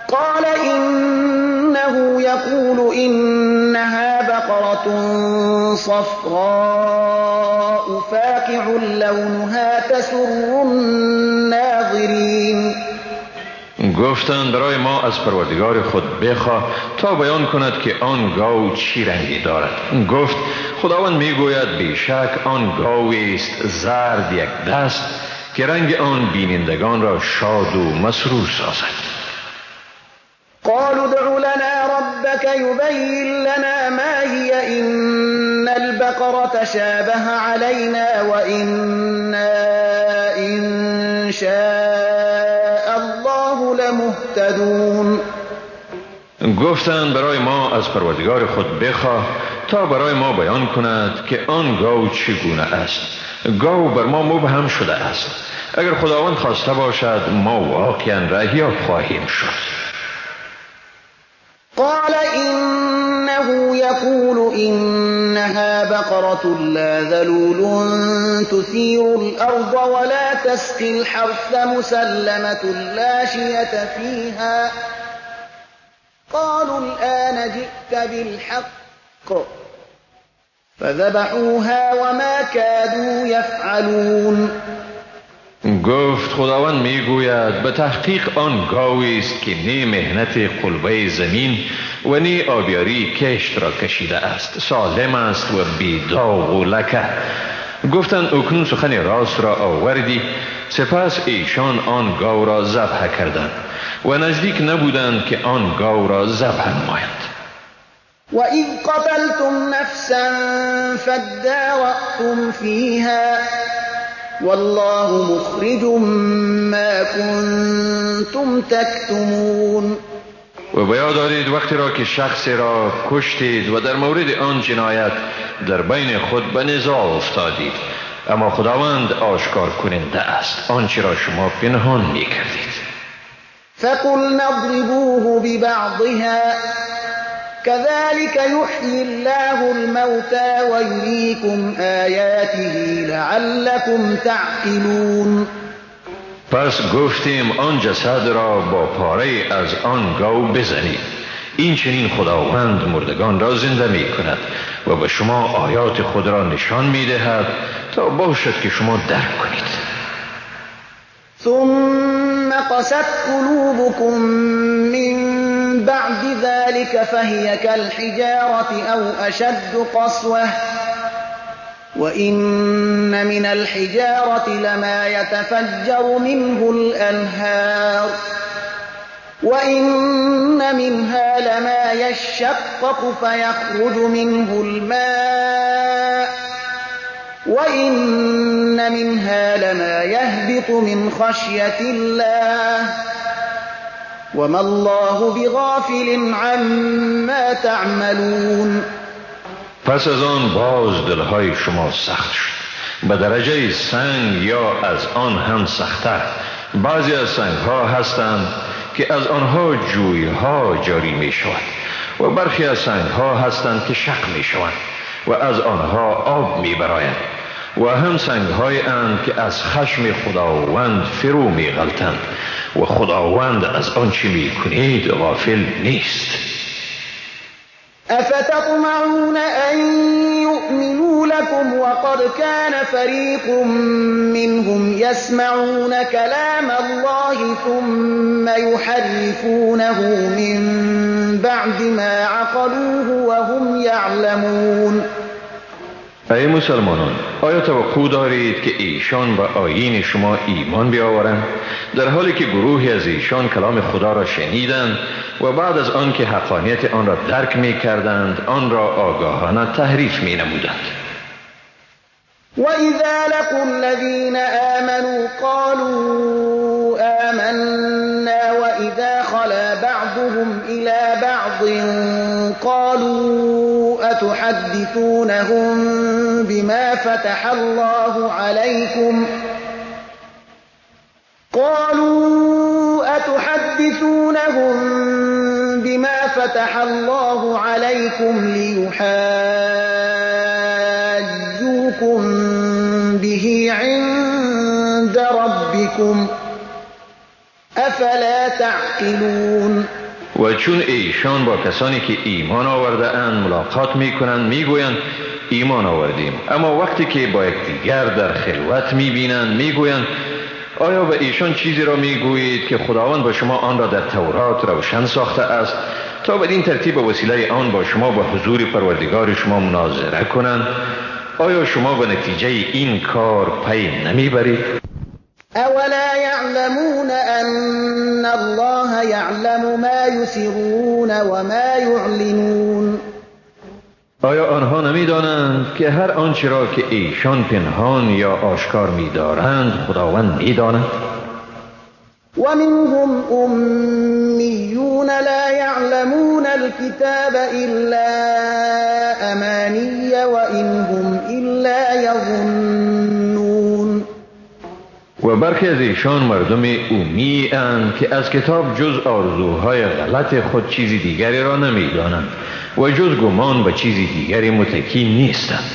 قال إنه يقول إنها بقرة صفراء فاقع لونها تسر الناظرين. گفتند برای ما از پروردگار خود بخواه تا بیان کند که آن گاو چی رنگی دارد. گفت خداوند میگوید بیشک آن گاوی است زرد یک دست که رنگ آن بینندگان را شاد و مسرور سازد. قالوا ادع لنا ربك يبين لنا ما هي إن البقرة تشابه علينا وإنا إن شاء الله لمهتدون. گفتند برای ما از پروردگار خود بخواه تا برای ما بیان کند که آن گاو چگونه است. گاو بر ما مبهم شده است. اگر خداوند خواسته باشد ما واقعا رهیاب خواهیم شد. قال إنه يقول إنها بقرة لا ذلول تثير الأرض ولا تسقي الحرث مسلمة لا شية فيها. قالوا الآن جئت بالحق فذبحوها وما كادوا يفعلون. گفت خداوند میگوید به تحقیق آن گاوی است که نه مهنت قلبه زمین و نه آبیاری کشت را کشیده است، سالم است و بی داغ و لکه. گفتند اکنون سخن راست را آوردی. سپس ایشان آن گاو را ذبح کردند و نزدیک نبودند که آن گاو را ذبح نمایند. وَإِذْ قَتَلْتُمْ نَفْسًا فَادَّارَأْتُمْ فِيهَا والله مخرج ما كنتم تكتمون. و بیاد دارید وقتی را که شخصی را کشتید و در مورد آن جنایت در بین خود به نزاع افتادید، اما خداوند آشکار کننده است آنچه را شما پنهان می کردید. فقلنا اضربوه ببعضها كذلك يحيي الله الموتى ويريكم آياته لعلكم تعقلون. پس گفتیم آن جسد را با پاره از آن گاو بزنید. این چنین خداوند مردگان را زنده می کند و به شما آیات خود را نشان می دهد تا باشد که شما درک کنید. ثم قست قلوبكم من بعد ذلك فهي كالحجارة أو أشد قسوة وإن من الحجارة لما يتفجر منه الأنهار وإن منها لما يشقق فيخرج منه الماء وإن منها لما يهبط من خشية الله وما الله بغافل عما تعملون. پس از آن باز دلهای شما سخت شد به درجه سنگ یا از آن هم سخت‌تر. بعضی از سنگها هستند که از آنها جویها جاری می شود و برخی از سنگها هستند که شق می شوند و از آنها آب می براید و هم سنگهای اند که از خشم خداوند فرو می غلطند و خداوند از آنچه می کنید غافل نیست. افتطمعون ان یؤمنوا لكم وقد كان فريق منهم يسمعون كلام الله ثم يحرفونه من بعد ما عقلوه وهم يعلمون. ای مسلمانان، آیا توقع دارید که ایشان به آیین شما ایمان بیاورند در حالی که گروهی از ایشان کلام خدا را شنیدند و بعد از آن که حقانیت آن را درک می کردند آن را آگاهانه تحریف می نمودند؟ وَإِذَا لَقُوا الَّذِينَ آمَنُوا قَالُوا آمَنَّا وَإِذَا خَلَا بَعْضُهُمْ إِلَى بَعْضٍ قَالُوا أَتُحَدِّثُونَهُم بِمَا فَتَحَ اللَّهُ عَلَيْكُمْ قَالُوا أَتُحَدِّثُونَهُم بِمَا فَتَحَ اللَّهُ عَلَيْكُمْ لِيُحَاجُّوكُم يحاجوكم به عند ربكم أفلا تعقلون. و چون ایشان با کسانی که ایمان آورده اند ملاقات میکنند میگویند ایمان آوردیم، اما وقتی که با یکدیگر در خلوت میبینند میگویند آیا به ایشان چیزی را میگویید که خداوند با شما آن را در تورات روشن ساخته است تا بدین ترتیب به وسیله آن با شما به حضور پروردگار شما مناظره کنند؟ آیا شما به نتیجه این کار پی نمیبرید؟ اولا یعلمون ان الله یعلم ما یسرون و ما یعلنون. آیا آنها نمیدانند که هر آنچه را که ایشان پنهان یا آشکار می‌دارند خداوند می‌داند؟ و منهم امیون لا یعلمون الكتاب الا امانی و ان هم الا یظنون. و برخی از ایشان مردم امی اند که از کتاب جز آرزوهای غلط خود چیزی دیگری را نمی‌دانند و جز گمان به چیزی دیگری متکی نیستند.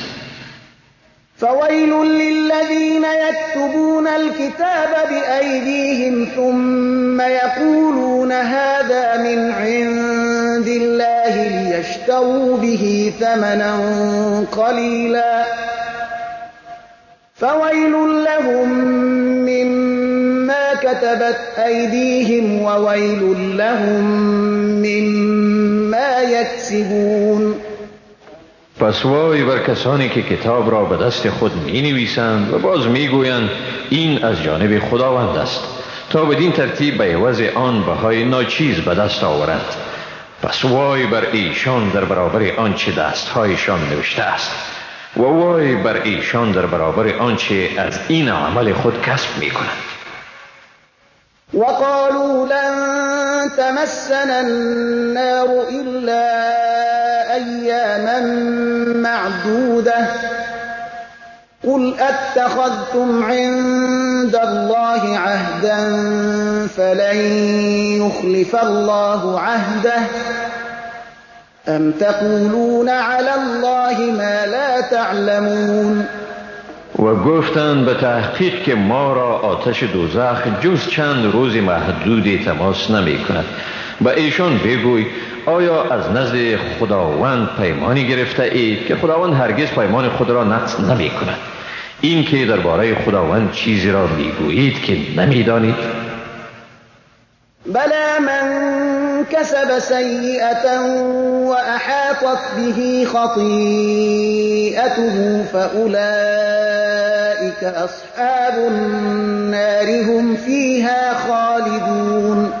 فویل للذین یکتبون الكتاب بأیدیهم ثم یقولون هذا من عند الله لیشتروا به ثمنا قلیلا فویل لهم مما كتبت أيديهم وويل لهم مما يكسبون. پس وای بر کسانی که کتاب را به دست خود می نویسند و باز می گویند این از جانب خداوند است تا بدین ترتیب به عوض آن بهای ناچیز به دست آورند. پس وای بر ایشان در برابر آنچه دستهایشان نوشته است و وای بر ایشان در برابر آنچه از این عمل خود کسب می کنند. وقالوا لن تمسنا النار إلا أياما معدودة قل أتخذتم عند الله عهدا فلن يخلف الله عهده أم تقولون على الله ما لا تعلمون. و گفتند به تحقیق که ما را آتش دوزخ جز چند روز محدودی تماس نمی کند. به ایشان بگوی آیا از نزد خداوند پیمانی گرفته اید که خداوند هرگز پیمان خود را نقض نمی کند؟ این که درباره خداوند چیزی را می گویید که نمی دانید. بلى من كسب سيئة وأحاطت به خطيئته فأولئك أصحاب النار هم فيها خالدون.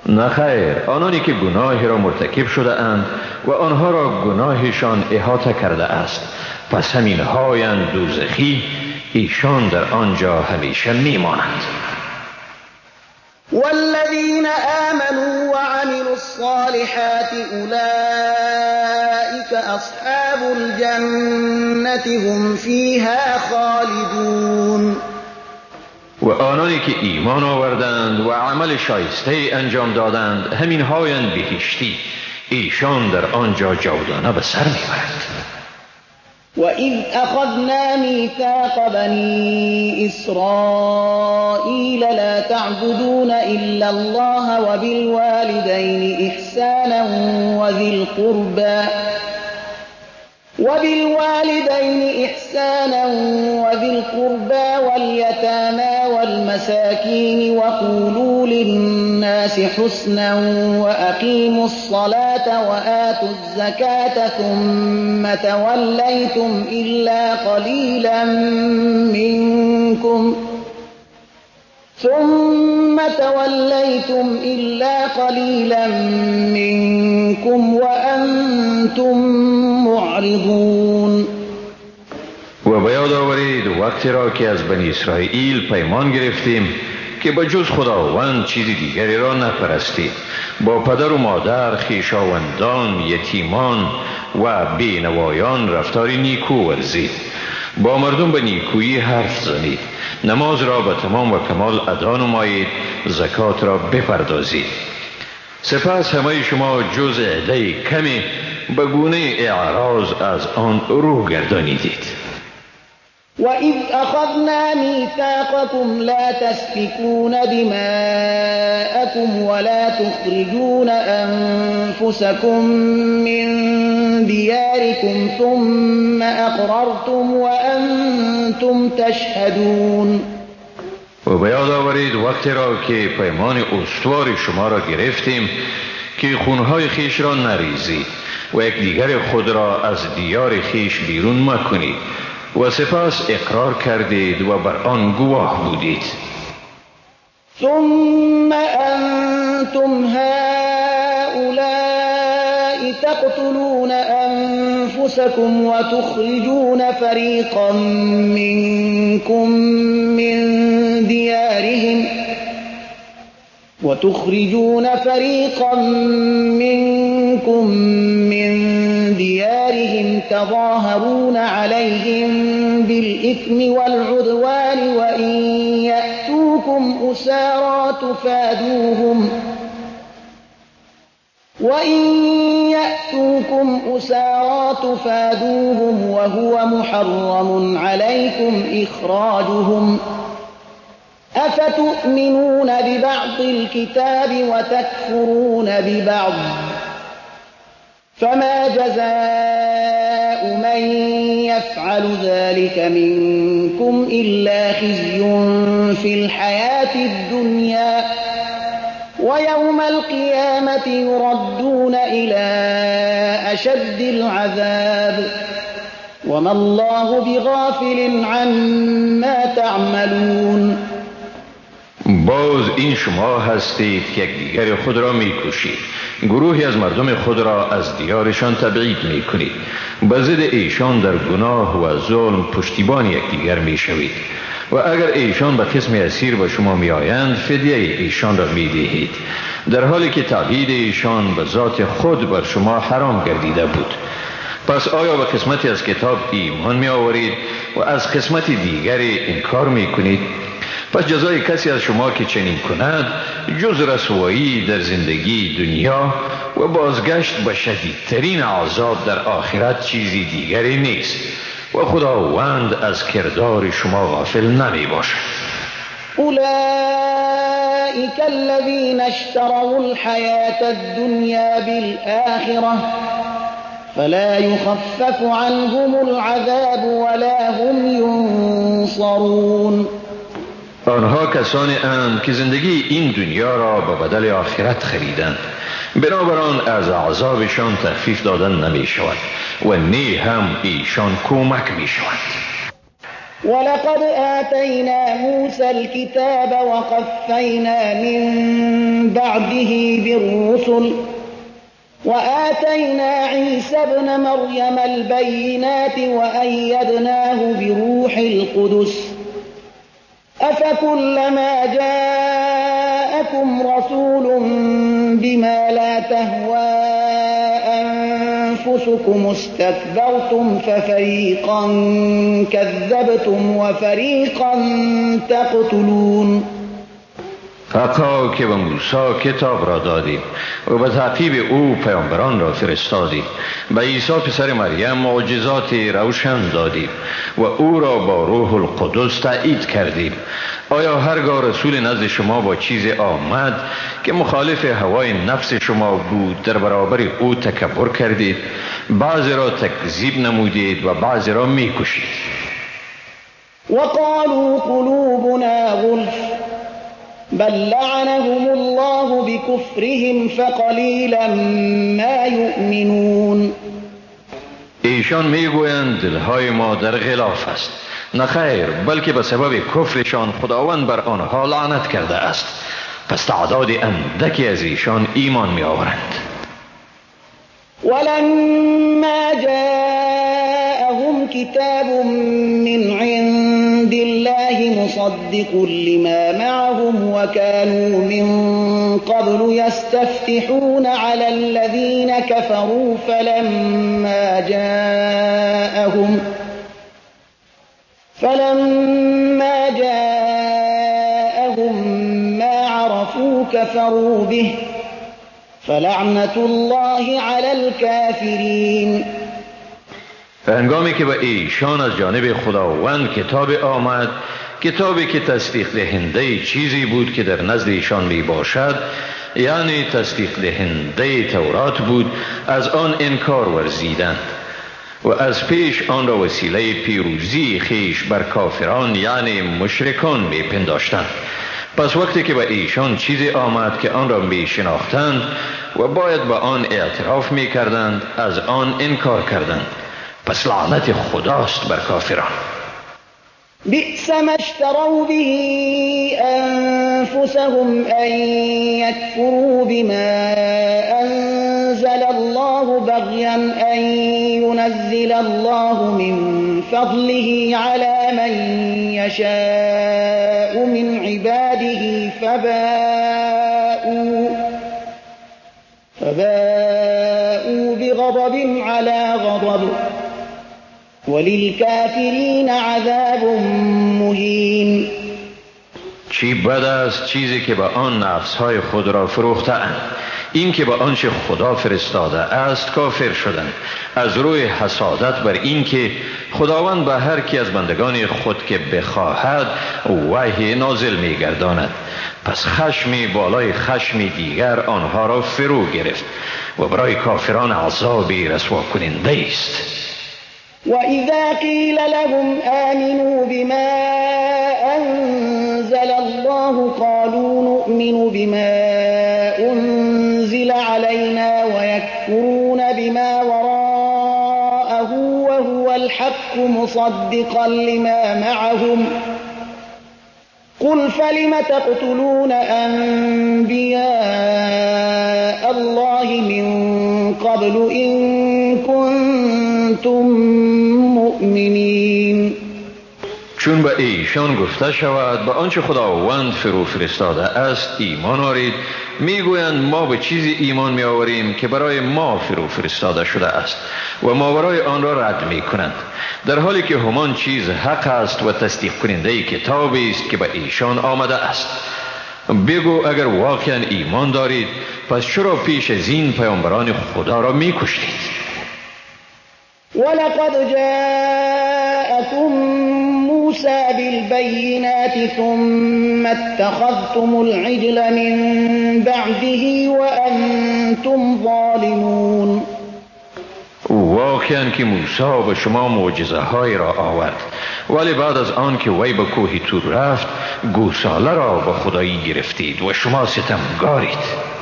نه خیر، آنانی که گناهی را مرتکب شده اند و آنها را گناهشان احاطه کرده است، پس همین هایند دوزخی، ایشان در آنجا همیشه میمانند. والذین آمنوا وعملوا الصالحات أولئك أصحاب الجنة هم فيها خالدون. و آنانی که ایمان آوردند و عمل شایسته انجام دادند همین هایند بهشتی، ایشان در آنجا جاودانه به سر میبرند. وَإِذْ أَخَذْنَا مِيثَاقَ بَنِي إِسْرَائِيلَ لَا تَعْبُدُونَ إِلَّا اللَّهَ وَبِالْوَالِدَيْنِ إِحْسَانًا وَذِي الْقُرْبَى وَالْيَتَامَى وَالْمَسَاكِينِ وَقُولُوا لِلنَّاسِ حُسْنًا وَأَقِيمُوا الصَّلَاةَ وَآتُوا الزَّكَاةَ ثُمَّ تَوَلَّيْتُمْ إِلَّا قَلِيلًا مِنكُمْ وَأَنْتُمْ مُعْرِضُونَ. و به یاد آورید وقتی را که از بنی اسرائیل پیمان گرفتیم که به جز خداوند چیزی دیگری را نپرستید، با پدر و مادر، خویشاوندان، یتیمان و بینوایان رفتار نیکو ورزید، با مردم به نیکویی حرف زنید، نماز را به تمام و کمال ادا نمایید، زکات را بپردازید. سپس همه شما جز عده کمی به گونه اعراض از آن رو گردانیدید. وإذ أخذنا ميثاقكم لا تسفكون دماءكم ولا تخرجون أنفسكم من دياركم ثم أقررتم وأنتم تشهدون. و به یاد آورید وقتی را که پیمان استوار شما را گرفتیم که خونهای خیش را نریزید و یکدیگر خود را از دیار خیش بیرون مکنید و سپس اقرار کردید و بر آن گواه بودید. ثم انتم هؤلاء تقتلون انفسكم وتخرجون فريقا منكم من ديارهم وتخرجون فريقا منكم من ديارهم تظاهرون عليهم بالإثم والعدوان وإن يأتوكم أسارى تفادوهم وإن يأتوكم أسارى تفادوهم وهو محرم عليكم إخراجهم أفتؤمنون ببعض الكتاب وتكفرون ببعض فما جزاء من يفعل ذلك منكم إلا خزي في الحياة الدنيا ويوم القيامة يردون إلى أشد العذاب وما الله بغافل عما تعملون. باز این شما هستید که یکدیگر خود را میکشید، گروهی از مردم خود را از دیارشان تبعید میکنید، به ضد ایشان در گناه و ظلم پشتیبان یکدیگر میشوید و اگر ایشان به قسم اسیر به شما میآیند فدیه ایشان را میدهید، در حالی که تبعید ایشان به ذات خود بر شما حرام گردیده بود. پس آیا به قسمتی از کتاب ایمان می آورید و از قسمت دیگری انکار می کنید؟ پس جزای کسی از شما که چنین کند جز رسوایی در زندگی دنیا و بازگشت به شدیدترین عذاب در آخرت چیزی دیگری نیست و خداوند از کردار شما غافل نمی باشد. اولئک الذین اشتروا الحیاة الدنیا بالآخرة فلا يخفف عنهم العذاب ولا هم ينصرون. آنها کسانی اند که زندگی این دنیا را به بدل آخرت خریدند، بنابراین از عذابشان تخفیف دادن نمی شود و نی هم ایشان کمک می شود. ولقد آتینا موسى الكتاب وقفینا من بعده بالرسل وآتینا عیسی ابن مریم البینات وأیدناه بروح القدس أفكلما جاءكم رسول بما لا تهوى أنفسكم استكبرتم ففريقا كذبتم وفريقا تقتلون. حتی که به موسی کتاب را دادیم و به تعقیب او پیامبران را فرستادیم، به عیسی پسر مریم معجزات روشن دادیم و او را با روح القدس تایید کردیم. آیا هرگاه رسول نزد شما با چیز آمد که مخالف هوای نفس شما بود در برابر او تکبر کردید، بعضی را تکذیب نمودید و بعضی را میکشید؟ وقالوا قلوبنا غلف بل لعنهم الله بكفرهم فقلیلا ما یؤمنون. ایشان میگویند دلهای ما در غلاف است. نه خیر، بلکه به سبب کفرشان خداوند بر آنها لعنت کرده است. پس تعداد اندکی از ایشان ایمان می آورند. ولما جاءهم کتاب من عند الله مصدق لما معهم وكانوا من قبل يستفتحون على الذين كفروا فلما جاءهم ما عرفوا كفروا به فلعنة الله على الكافرين. هنگامی که به ایشان از جانب خداوند کتاب آمد، کتابی که تصدیق دهنده چیزی بود که در نزد ایشان می باشد، یعنی تصدیق دهنده تورات بود، از آن انکار ورزیدند و از پیش آن را وسیله پیروزی خیش بر کافران یعنی مشرکان می پنداشتند. پس وقتی که به ایشان چیزی آمد که آن را می شناختند و باید به آن اعتراف می کردند، از آن انکار کردند. پس لعنت خداست بر کافران. بئس ما اشتروا به أنفسهم أن يكفروا بما أنزل الله بغيا أن ينزل الله من فضله على من يشاء من عباده فباءوا بغضب على غضب وللكافرین عذاب مهین. چی بد است چیزی که به آن نفسهای خود را فروخته‌اند، این که به آنچه خدا فرستاده است کافر شدند، از روی حسادت بر این که خداوند به هر کی از بندگان خود که بخواهد وحی نازل می‌گرداند. پس خشمی بالای خشم دیگر آنها را فرو گرفت و برای کافران عذابی رسوا کننده است. وإذا قيل لهم آمنوا بما أنزل الله قالوا نؤمن بما أنزل علينا ويكفرون بما وراءه وهو الحق مصدقا لما معهم قل فلم تقتلون أنبياء الله من قبل إن كنتم مؤمنین. چون به ایشان گفته شود به آنچه خداوند فرو فرستاده است ایمان آرید، میگویند ما به چیزی ایمان میآوریم که برای ما فرو فرستاده شده است و ماورای آن را رد میکنند، در حالی که همان چیز حق است و تصدیق کننده کتابی است که به ایشان آمده است. بگو اگر واقعا ایمان دارید پس چرا پیش از این پیامبران خدا را میکشتید؟ ولقد جاءكم موسى بالبينات ثم اتخذتم العجل من بعده وأنتم ظالمون. واقعا که موسی به شما معجزه های را آورد، ولی بعد از آن که وی به کوه تور رفت گوساله را به خدایی گرفتید و شما ستمگارید.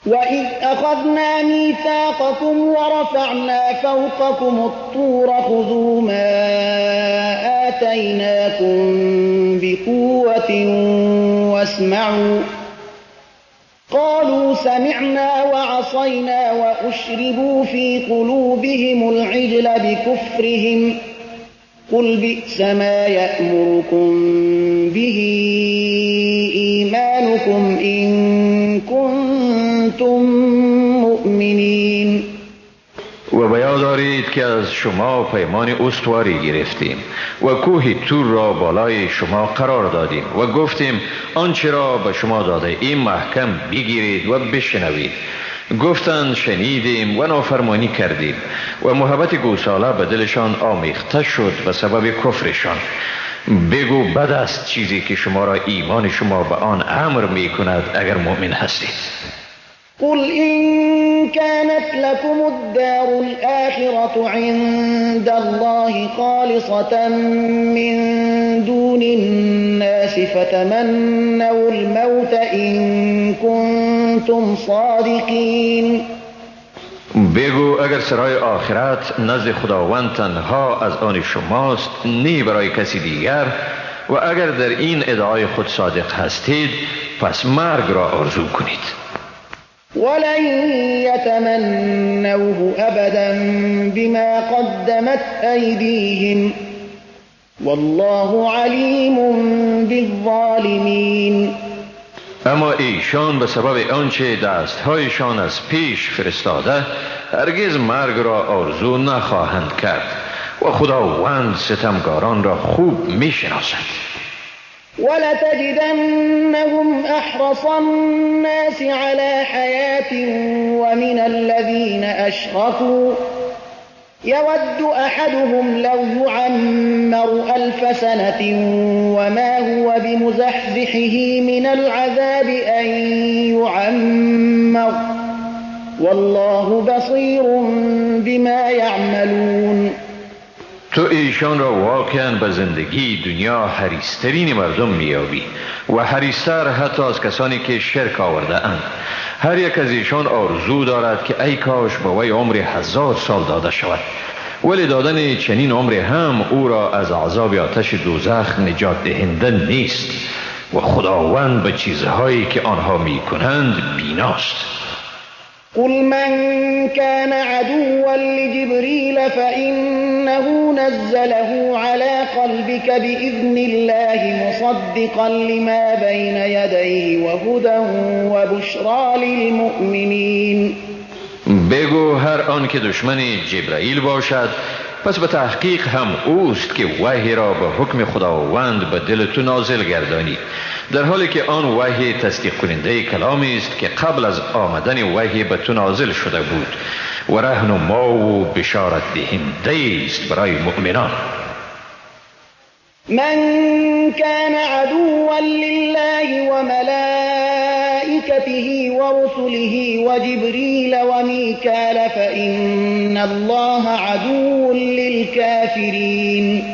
وَإِذْ أَخَذْنَا مِيثَاقَكُمْ وَرَفَعْنَا فَوْقَكُمُ الطُّورَ خُذُوا مَا آتَيْنَاكُمْ بِقُوَّةٍ وَاسْمَعُوا قَالُوا سَمِعْنَا وَعَصَيْنَا وَأُشْرِبُوا فِي قُلُوبِهِمُ الْعِجْلَ بِكُفْرِهِمْ قُلْ بِئْسَ مَا يَأْمُرُكُمْ بِهِ إِيمَانُكُمْ إِن كُنتُم مؤمنین. و به یاد دارید که از شما پیمان استواری گرفتیم و کوه تور را بالای شما قرار دادیم و گفتیم آنچه را به شما داده ایم محکم بگیرید و بشنوید. گفتند شنیدیم و نافرمانی کردیم و محبت گوساله به دلشان آمیخته شد به سبب کفرشان. بگو بد است چیزی که شما را ایمان شما به آن امر می کند اگر مؤمن هستید. قل إن كانت لكم الدار الآخرة عند الله خالصة من دون الناس فتمنوا الموت إن كنتم صادقين. بگو اگر سرای آخرت نزد خداوند تنها از آن شماست نی برای کسی دیگر، و اگر در این ادعای خود صادق هستید پس مرگ را آرزو کنید. ولن يتمنوه أبدا بما قدمت أيديهم والله عليم بالظالمين. اما ایشان به سبب آنچه دستهایشان از پیش فرستاده هرگز مرگ را آرزو نخواهند کرد و خداوند ستمگاران را خوب میشناسد. ولتجدنهم أحرص الناس على حياة ومن الذين أشركوا يود أحدهم لو يعمر 1000 سنة وما هو بمزحزحه من العذاب أن يعمر والله بصير بما يعملون. تو ایشان را واقعا به زندگی دنیا حریصترین مردم میابی و حریصتر حتی از کسانی که شرک آورده اند. هر یک از ایشان آرزو دارد که ای کاش به وی عمر 1000 سال داده شود، ولی دادن چنین عمر هم او را از عذاب آتش دوزخ نجات دهنده نیست و خداوند به چیزهایی که آنها میکنند بیناست. قل من كان عدوا لجبريل فإنه نزله على قلبك بإذن الله مصدقا لما بين يديه وهدى وبشرى للمؤمنين. بگو هر آن که دشمن جبرائیل باشد پس به تحقیق هم اوست که وحی را به حکم خداوند به دل تو نازل گردانی، در حالی که آن وحی تصدیق کننده کلامی است که قبل از آمدن وحی به تو نازل شده بود و رهنما و بشارت دهنده است برای مؤمنان. من كان عدوا لله وملائكته ورسله وجبريل وميكال فإن الله عدو للكافرين.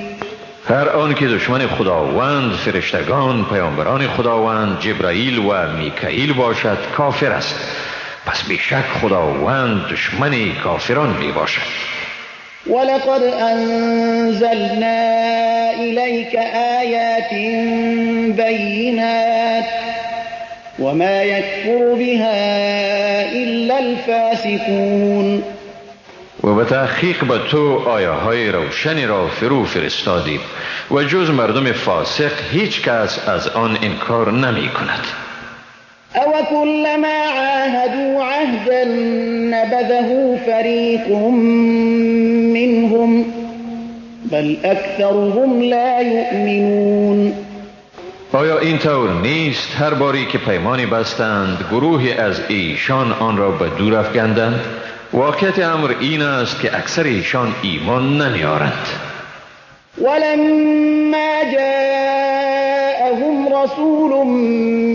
هر آن که دشمن خداوند، فرشتگان، پیامبران خداوند، جبرائیل و میکائیل باشد کافر است، پس بیشک خداوند دشمن کافران می باشد. ولقد أنزلنا إليك آيات بينات وما يكفر بها إلا الفاسقون. و به تحقیق به تو آیه های روشنی را فرو فرستادیم و جز مردم فاسق هیچ کس از آن انکار نمی کند. او كلما عاهدوا عهدا نبذه فريق منهم بل اکثرهم لا یؤمنون. آیا این طور نیست هر باری که پیمانی بستند گروهی از ایشان آن را به دور افکندند؟ واقعیت امر این است که اکثر ایشان ایمان نمیارند. ولما جاءهم رسول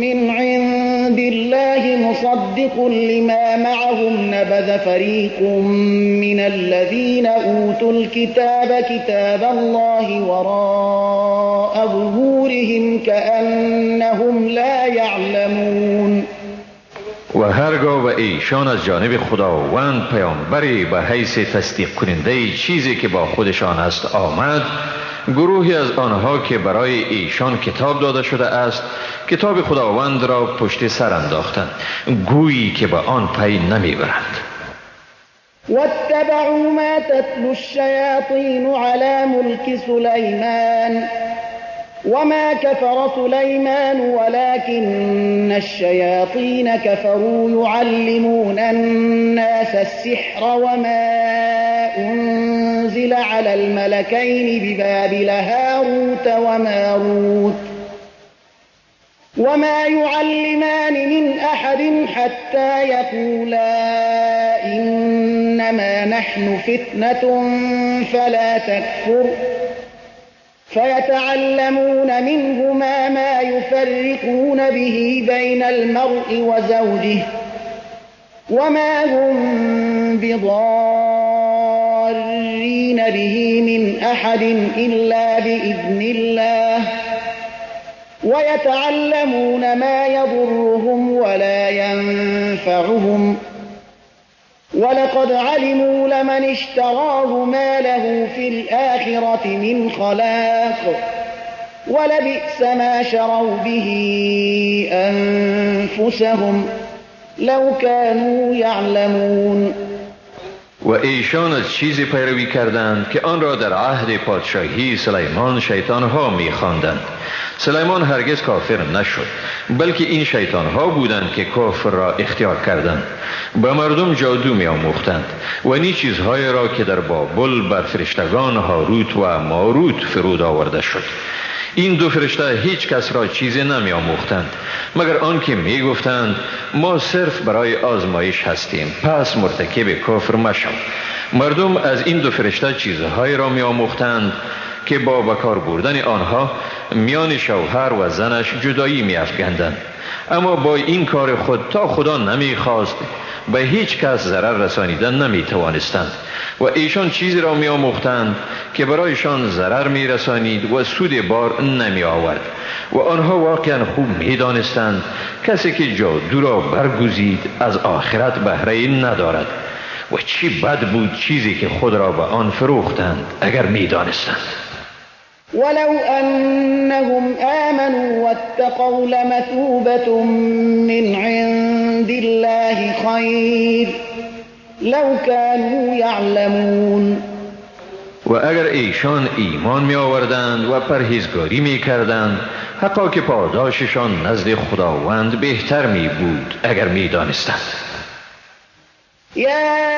من عند الله مصدق لما معهم نبذ فريق من الذين أوتوا الكتاب كتاب الله وراء ظهورهم كأنهم لا يعلمون. و هرگاه به ایشان از جانب خداوند پیامبری به حیث تصدیق کننده چیزی که با خودشان است آمد، گروهی از آنها که برای ایشان کتاب داده شده است کتاب خداوند را پشت سر انداختند، گویی که به آن پی نمیبرند. واتبعوا ما تتلو الشیاطین علی ملک سلیمان وما كفر سليمان ولكن الشياطين كفروا يعلمون الناس السحر وما أنزل على الملكين ببابل هاروت وماروت وما يعلمان من أحد حتى يقولا إنما نحن فتنة فلا تكفر فيتعلمون منهما ما يفرقون به بين المرء وزوجه وما هم بضارين به من أحد إلا بإذن الله ويتعلمون ما يضرهم ولا ينفعهم ولقد علموا لمن اشتراه ما له في الآخرة من خلاق ولبئس ما شروا به أنفسهم لو كانوا يعلمون. و ایشان از چیزی پیروی کردند که آن را در عهد پادشاهی سلیمان شیطانها می‌خواندند. سلیمان هرگز کافر نشد، بلکه این شیطانها بودند که کفر را اختیار کردند، به مردم جادو می‌آموختند و نی چیزهای را که در بابل بر فرشتگان هاروت و ماروت فرود آورده شد. این دو فرشته هیچ کس را چیزی نمی آموختند مگر آنکه می گفتند ما صرف برای آزمایش هستیم، پس مرتکب کفر مشو. مردم از این دو فرشته چیزهایی را می آموختند که با بکار بردن آنها میان شوهر و زنش جدایی می افگندند. اما با این کار خود تا خدا نمی خواست به هیچ کس ضرر رسانیدن نمی توانستند و ایشان چیزی را می آموختند که برایشان ضرر می رسانید و سود بار نمی آورد و آنها واقعا خوب می دانستند کسی که جادو را برگزید از آخرت بهره ندارد و چی بد بود چیزی که خود را به آن فروختند اگر می دانستند. ولو أنهم آمنوا واتقوا لمثوبة من عند الله خير لو كانوا يعلمون. و اگر ایشان ایمان می آوردند و پرهیزگاری می کردند حقا که پاداششان نزد خداوند بهتر می بود اگر می دانستند. يا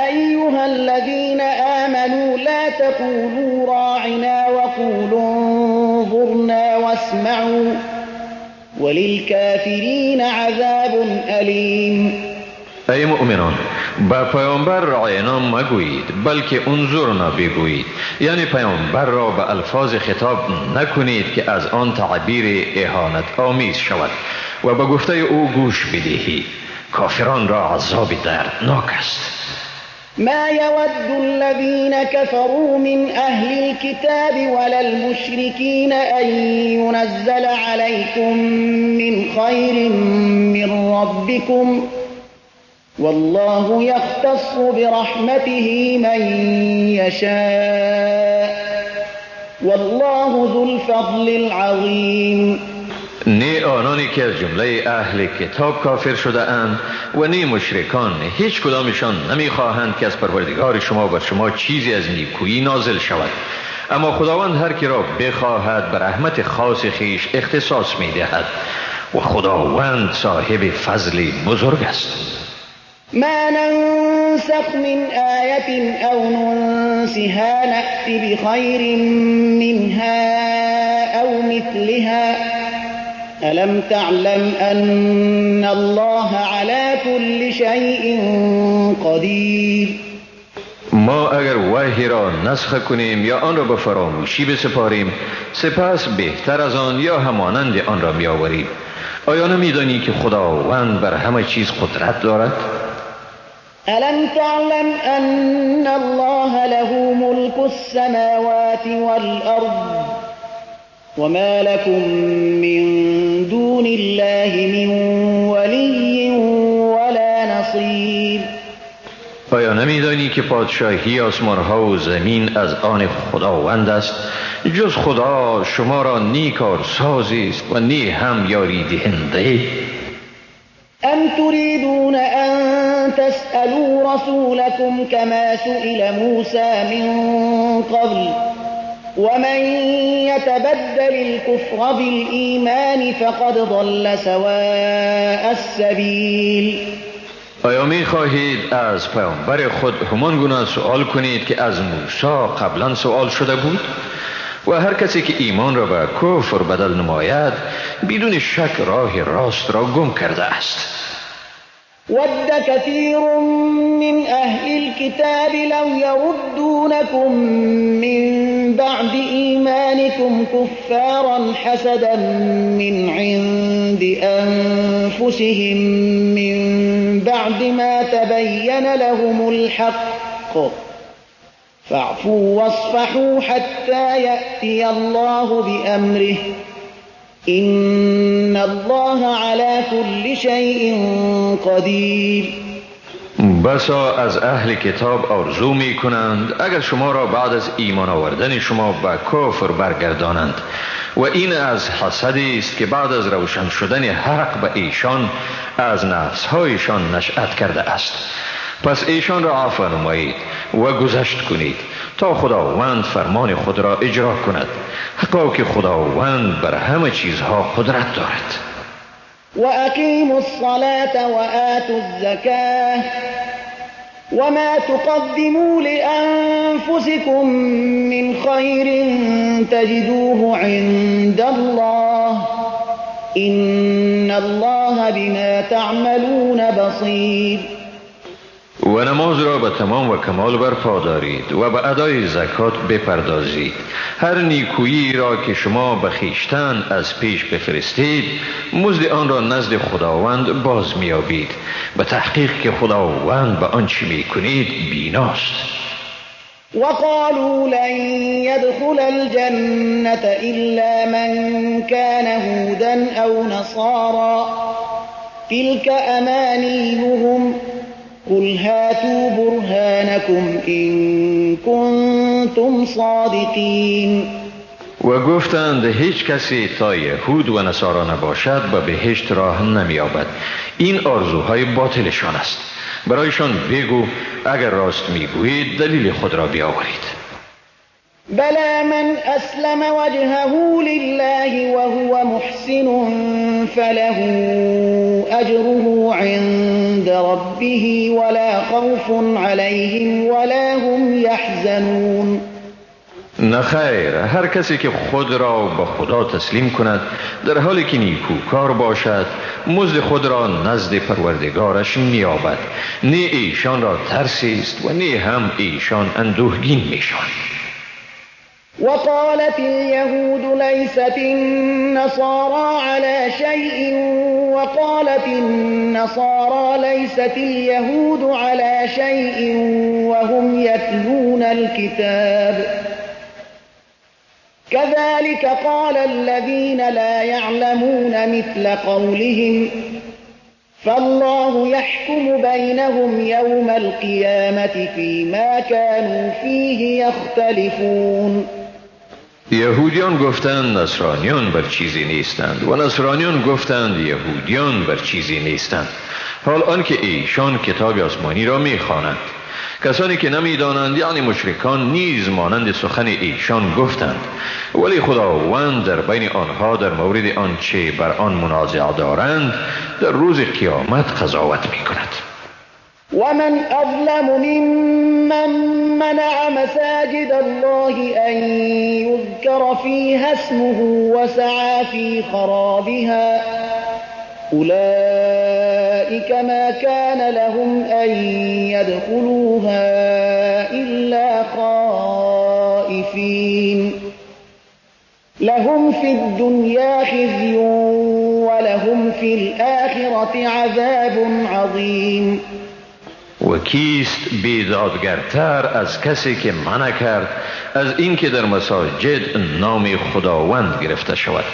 أيها الذين آمنوا لا تقولوا راعنا وقولوا انظرنا واسمعوا وللكافرين عذاب أليم. ای مؤمنان، به پیامبر راینا مگویید بلکه انظرنا بگویید، یعنی پیامبر را به الفاظ خطاب نکنید که از آن تعبیر اهانت آمیز شود و به گفته او گوش بدهید. کافران را عذاب دردناک است. ما يود الذين كفروا من أهل الكتاب ولا المشركين أن ينزل عليكم من خير من ربكم والله يختص برحمته من يشاء والله ذو الفضل العظيم. نه آنانی که از جمله اهل کتاب کافر شده اند و نه مشرکان، هیچ کدامشان نمیخواهند که از پروردگار شما بر شما چیزی از نیکویی نازل شود، اما خداوند هر کی را بخواهد به رحمت خاص خویش اختصاص میدهد و خداوند صاحب فضل بزرگ است. ما ننسخ من آیة او ننسها نأت بخیر منها او مثلها ألم تعلم أن الله على كل شيء قدیر. ما اگر وحی را نسخ کنیم یا آن را به فراموشی بسپاریم، سپس بهتر از آن یا همانند آن را می‌آوریم. آیا نمی‌دانی که خداوند بر همه چیز قدرت دارد؟ ألم تعلم أن الله له ملك السماوات والأرض وما لكم من دون الله من ولي ولا نصير. آیا نمیدانی که پادشاهی آسمانها و زمین از آن خداوند است؟ جز خدا شما را نی کارساز است و نی هم یاری دهنده. أم تريدون أن تسألوا رسولكم كما سئل موسى من قبل ومن يتبدل الكفر بالإيمان فقد ضل سواء السبيل. آیا می خواهید از پیامبر خود همان گونه سوال کنید که از موسی قبلا سوال شده بود؟ و هر کسی که ایمان را به کفر بدل نماید بدون شک راه راست را گم کرده است. ود كثير من أهل الكتاب لو يردونكم من بعد إيمانكم كفارا حسدا من عند أنفسهم من بعد ما تبين لهم الحق فاعفوا واصفحوا حتى يأتي الله بأمره إن الله على كل شيء قدیر. بسا از اهل کتاب آرزو می کنند اگر شما را بعد از ایمان آوردن شما به کفر برگردانند، و این از حسدی است که بعد از روشن شدن حق به ایشان از نفسهایشان نشأت کرده است. پس ایشان را عفو نمایید و گذشت کنید تا خداوند فرمان خود را اجرا کند، حقا که خداوند بر همه چیزها قدرت دارد. و اقیموا الصلاة و آتوا الزکاة وما تقدموا لأنفسكم من خیر تجدوه عند الله إن الله بما تعملون بصیر. و نماز را به تمام و کمال برپا دارید و به ادای زکات بپردازید. هر نیکویی را که شما به خویشتن از پیش بفرستید مزد آن را نزد خداوند باز می‌یابید، به تحقیق که خداوند به آنچه می‌کنید بیناست. وقالوا لن يدخل الجنة إلا من كان هودا أو نصارى تلك أمانيهم قل هاتوا برهانكم إن كنتم صادقين. و گفتند هیچ کسی تا یهود و نصارا نباشد به بهشت راه نمی‌یابد. این آرزوهای باطلشان است. برایشان بگو اگر راست میگویید دلیل خود را بیاورید. بلى من أسلم وجهه لله وهو محسن فله أجره عند ربه ولا خوف عليهم ولا هم يحزنون. نه خیر، هر کسی که خود را به خدا تسلیم کند در حالی که نیکوکار باشد مزد خود را نزد پروردگارش می‌یابد. نه ایشان را ترسی است و نه هم ایشان اندوهگین میشوند. وقالت اليهود ليست النصارى على شيء وقالت النصارى ليست اليهود على شيء وهم يتلون الكتاب كذلك قال الذين لا يعلمون مثل قولهم فالله يحكم بينهم يوم القيامة فيما كانوا فيه يختلفون. یهودیان گفتند نصرانیان بر چیزی نیستند و نصرانیان گفتند یهودیان بر چیزی نیستند، حال آنکه ایشان کتاب آسمانی را میخوانند. کسانی که نمیدانند یعنی مشرکان نیز مانند سخن ایشان گفتند، ولی خداوند در بین آنها در مورد آنچه بر آن منازعه دارند در روز قیامت قضاوت میکند. ومن أظلم ممن منع مساجد الله أن يذكر فيها اسمه وسعى في خرابها أولئك ما كان لهم أن يدخلوها إلا خائفين لهم في الدنيا خزي ولهم في الآخرة عذاب عظيم. و کیست بیدادگرتر از کسی که منع کرد از اینکه در مساجد نام خداوند گرفته شود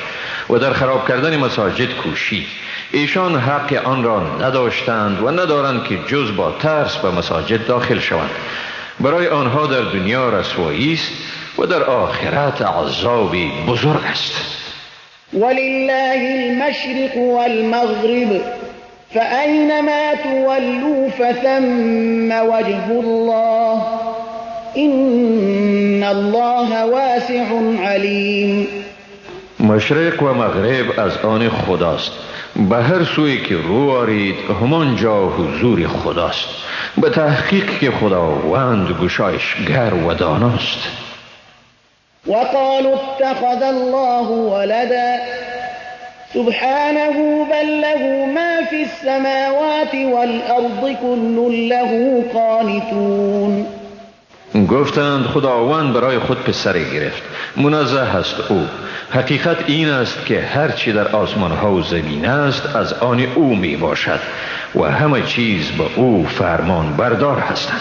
و در خراب کردن مساجد کوشید؟ ایشان حق آن را نداشتند و ندارند که جز با ترس به مساجد داخل شوند. برای آنها در دنیا رسوایی است و در آخرت عذابی بزرگ است. ولله المشرق والمغرب فأينما تولوا فثم وجه الله إن الله واسع عليم. مشرق و مغرب از آن خداست، به هر سوی که رو آرید همانجا حضور خداست. به تحقیق که خداوند گشایشگر و داناست. وقالوا اتخذ الله ولدا سبحانه بل له ما في السماوات والأرض كل له قانتون. گفتند خداوند برای خود پسری گرفت، منزه است او. حقیقت این است که هرچی در آسمان ها و زمین است از آن او می باشد و همه چیز به او فرمان بردار هستند.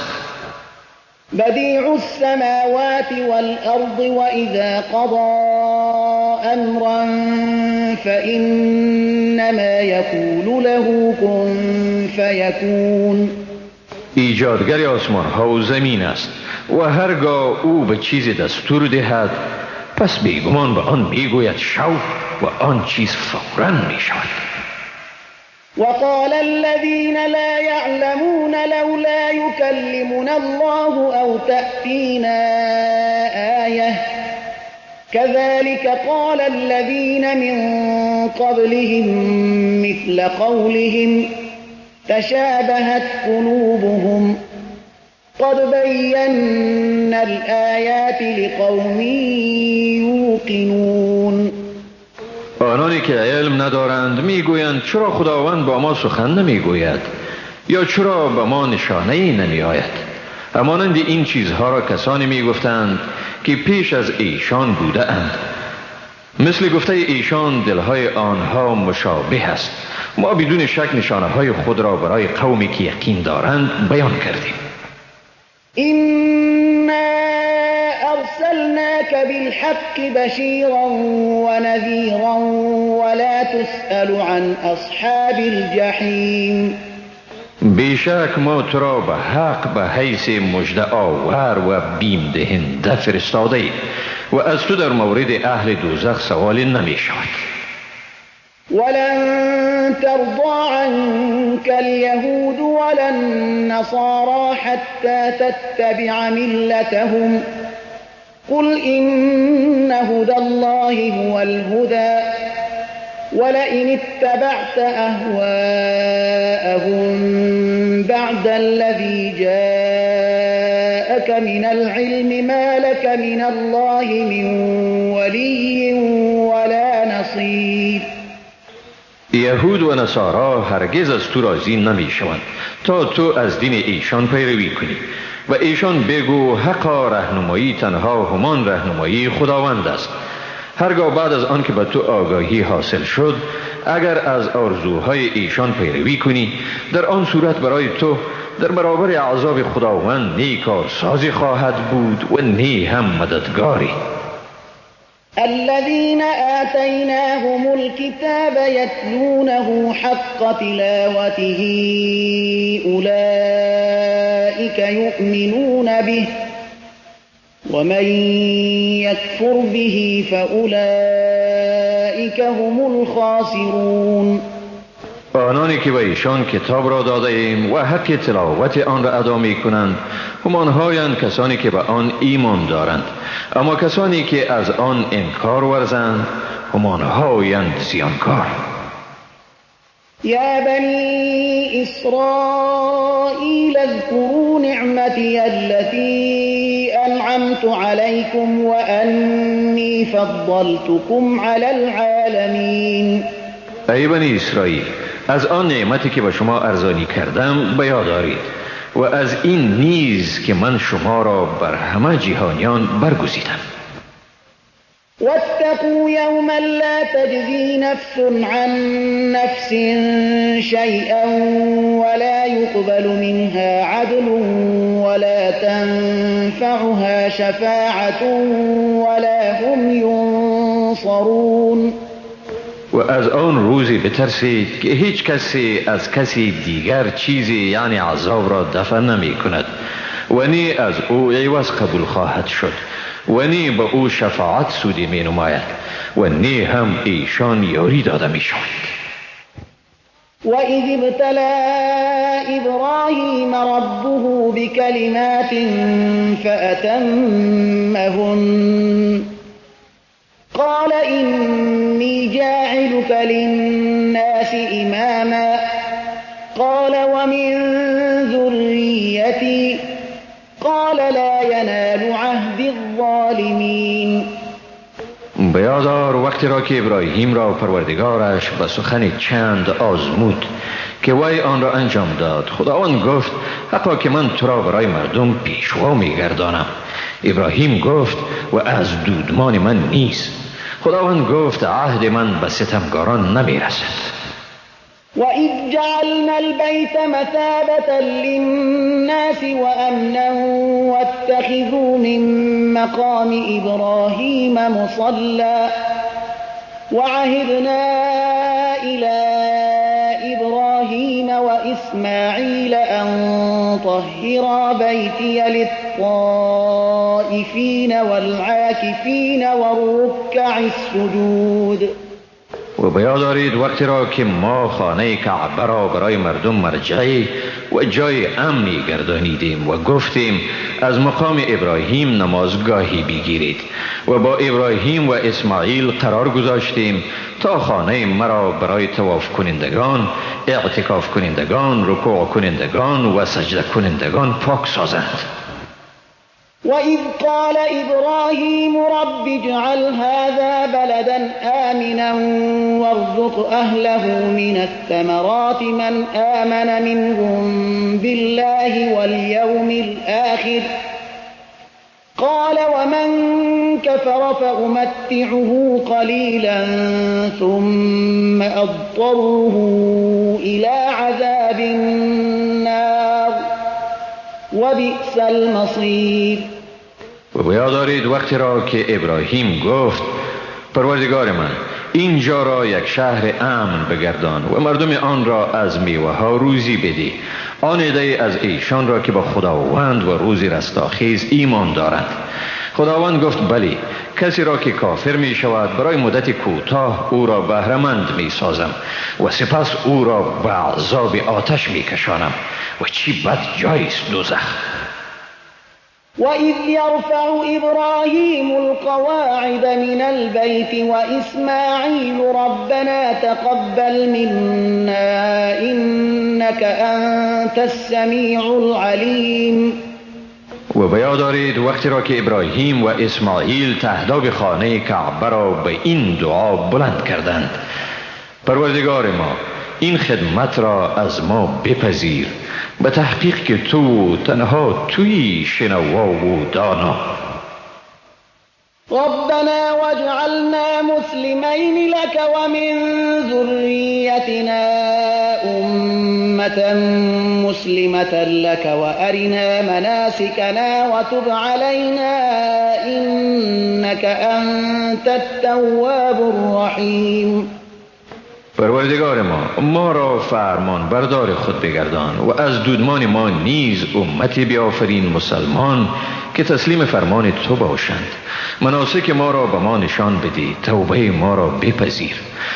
بدیع السماوات والأرض وإذا قضى أمرا فإنما يقول له كن فيكون. ایجادگر آسمان ها و زمین است و هرگاه او به چیز دستور دهد پس بیگمان به آن میگوید شو و آن چیز فوراً می شود. وقال الذين لا يعلمون لولا يكلمنا الله أو تأتينا آية كذلك قال الذين من قبلهم مثل قولهم تشابهت قلوبهم قد بينا الآيات لقوم يوقنون. آنانی که علم ندارند میگویند چرا خداوند با ما سخن نمیگوید یا چرا به ما نشانه ای نمی آید؟ همانند این چیزها را کسانی می گفتند که پیش از ایشان بوده اند. مثل گفته ایشان دلهای آنها مشابه است. ما بدون شک نشانه های خود را برای قومی که یقین دارند بیان کردیم. إنا أرسلناك بالحق بشيرا ونذيرا ولا تسأل عن أصحاب الجحيم. بیشک ما تو را به حق به حیث مژده آور و بیم دهنده فرستاده ایم و از تو در مورد اهل دوزخ سوال نمی شود. ولن ترضى عنك اليهود ولا النصارى حتى تتبع ملتهم قل إن هدى الله هو الهدى ولئن اتبعت أهواءهم بعد الذي جاءك من العلم ما لك من الله من ولي ولا نصير. یهود و نصارا هرگز از تو راضی نمی شوند تا تو از دین ایشان پیروی کنی و ایشان بگو حقا رهنمایی تنها همان رهنمایی خداوند است. هرگاه بعد از آن که به تو آگاهی حاصل شد اگر از آرزوهای ایشان پیروی کنی، در آن صورت برای تو در برابر عذاب خداوند نی کارسازی خواهد بود و نی هم مددگاری. الذين آتيناهم الكتاب يتلونه حق تلاوته أولئك يؤمنون به ومن يكفر به فأولئك هم الخاسرون. آنانی که به ایشان کتاب را داده ایم و حق تلاوت آن را ادا می کنند همانهایند کسانی که به آن ایمان دارند، اما کسانی که از آن انکار ورزند همانهایند زیانکار. یا بنی اسرائیل اذکروا نعمتی التي انعمت علیکم وانی فضلتکم علی العالمین. ای بنی اسرائیل، از آن نعمتی که به شما ارزانی کردم به یاد آرید و از این نیز که من شما را بر همه جهانیان برگزیدم. واتقوا یوما لا تجزی نفس عن نفس شیئا ولا يقبل منها عدل ولا تنفعها شفاعة ولا هم ینصرون. و از آن روزی بترسید که هیچ کسی از کسی دیگر چیزی یعنی عذاب را دفع نمی کند و نی از او عوض قبول خواهد شد و نی به او شفاعت سودی می نماید و نی هم ایشان یاری داده می شوند. و اذ ابتلى ابراهیم ربه بکلمات فأتمهن قال إني جاعلك للناس إماما قال ومن ذريتي قال لا ينال عهد الظالمين. بیادار وقتی را که ابراهیم را پروردگارش به سخن چند آزمود که وی آن را انجام داد، خداوند گفت حقا که من تو را برای مردم پیشوا میگردانم. ابراهیم گفت و از دودمان من نیست. خداوند گفت عهد من به ستمگاران نمیرسد. وَإِذْ جَعَلْنَا الْبَيْتَ مَثَابَةً لِلنَّاسِ وَأَمْنًا وَاتَّخِذُوا مِنْ مَقَامِ إِبْرَاهِيمَ مُصَلًّى وَعَهِدْنَا إِلَى إِبْرَاهِيمَ وَإِسْمَاعِيلَ أَنْ طَهِّرَا بَيْتِيَ لِلطَّائِفِينَ وَالْعَاكِفِينَ وَالرُّكَّعِ السُّجُودِ. و بیاد دارید وقتی را که ما خانه کعبه را برای مردم مرجعی و جای امنی گردانیدیم و گفتیم از مقام ابراهیم نمازگاهی بگیرید و با ابراهیم و اسماعیل قرار گذاشتیم تا خانه مرا برای طواف کنندگان، اعتکاف کنندگان، رکوع کنندگان و سجده کنندگان پاک سازند. وإذ قال إبراهيم رب اجعل هذا بلدا آمنا وارزق أهله من الثمرات من آمن منهم بالله واليوم الآخر قال ومن كفر فأمتعه قليلا ثم أضطره إلى عذاب النار وبئس المصير. و به یاد دارید وقتی را که ابراهیم گفت پروردگار من، اینجا را یک شهر امن بگردان و مردم آن را از میوه ها روزی بدی، آن عده از ایشان را که با خداوند و روز رستاخیز ایمان دارند. خداوند گفت بلی، کسی را که کافر می شود برای مدت کوتاه او را بهره‌مند می سازم و سپس او را به عذاب آتش می کشانم و چی بد جای است دوزخ. وَإِذْ يَرْفَعُ إِبْرَاهِيمُ الْقَوَاعِدَ مِنَ الْبَيْتِ وَإِسْمَاعِيلُ رَبَّنَا تَقَبَّلْ مِنَّا إِنَّكَ أَنْتَ السَّمِيعُ الْعَلِيمُ. و به یاد دارید وقتی را که ابراهیم و اسماعیل تهداب خانه کعبه را به این دعا بلند کردند: پروردگار ما، این خدمت را از ما بپذیر، به تحقیق که تو تنها تویی شنوا و دانا. ربنا واجعلنا مسلمین لك ومن ذریتنا أمة مسلمة لك وأرنا مناسكنا وتب علينا إنك أنت التواب الرحیم. پروردگار ما، ما را فرمان بردار خود بگردان و از دودمان ما نیز امتی بیافرین مسلمان که تسلیم فرمان تو باشند. مناسک ما را به ما نشان بدی، توبه ما را بپذیر،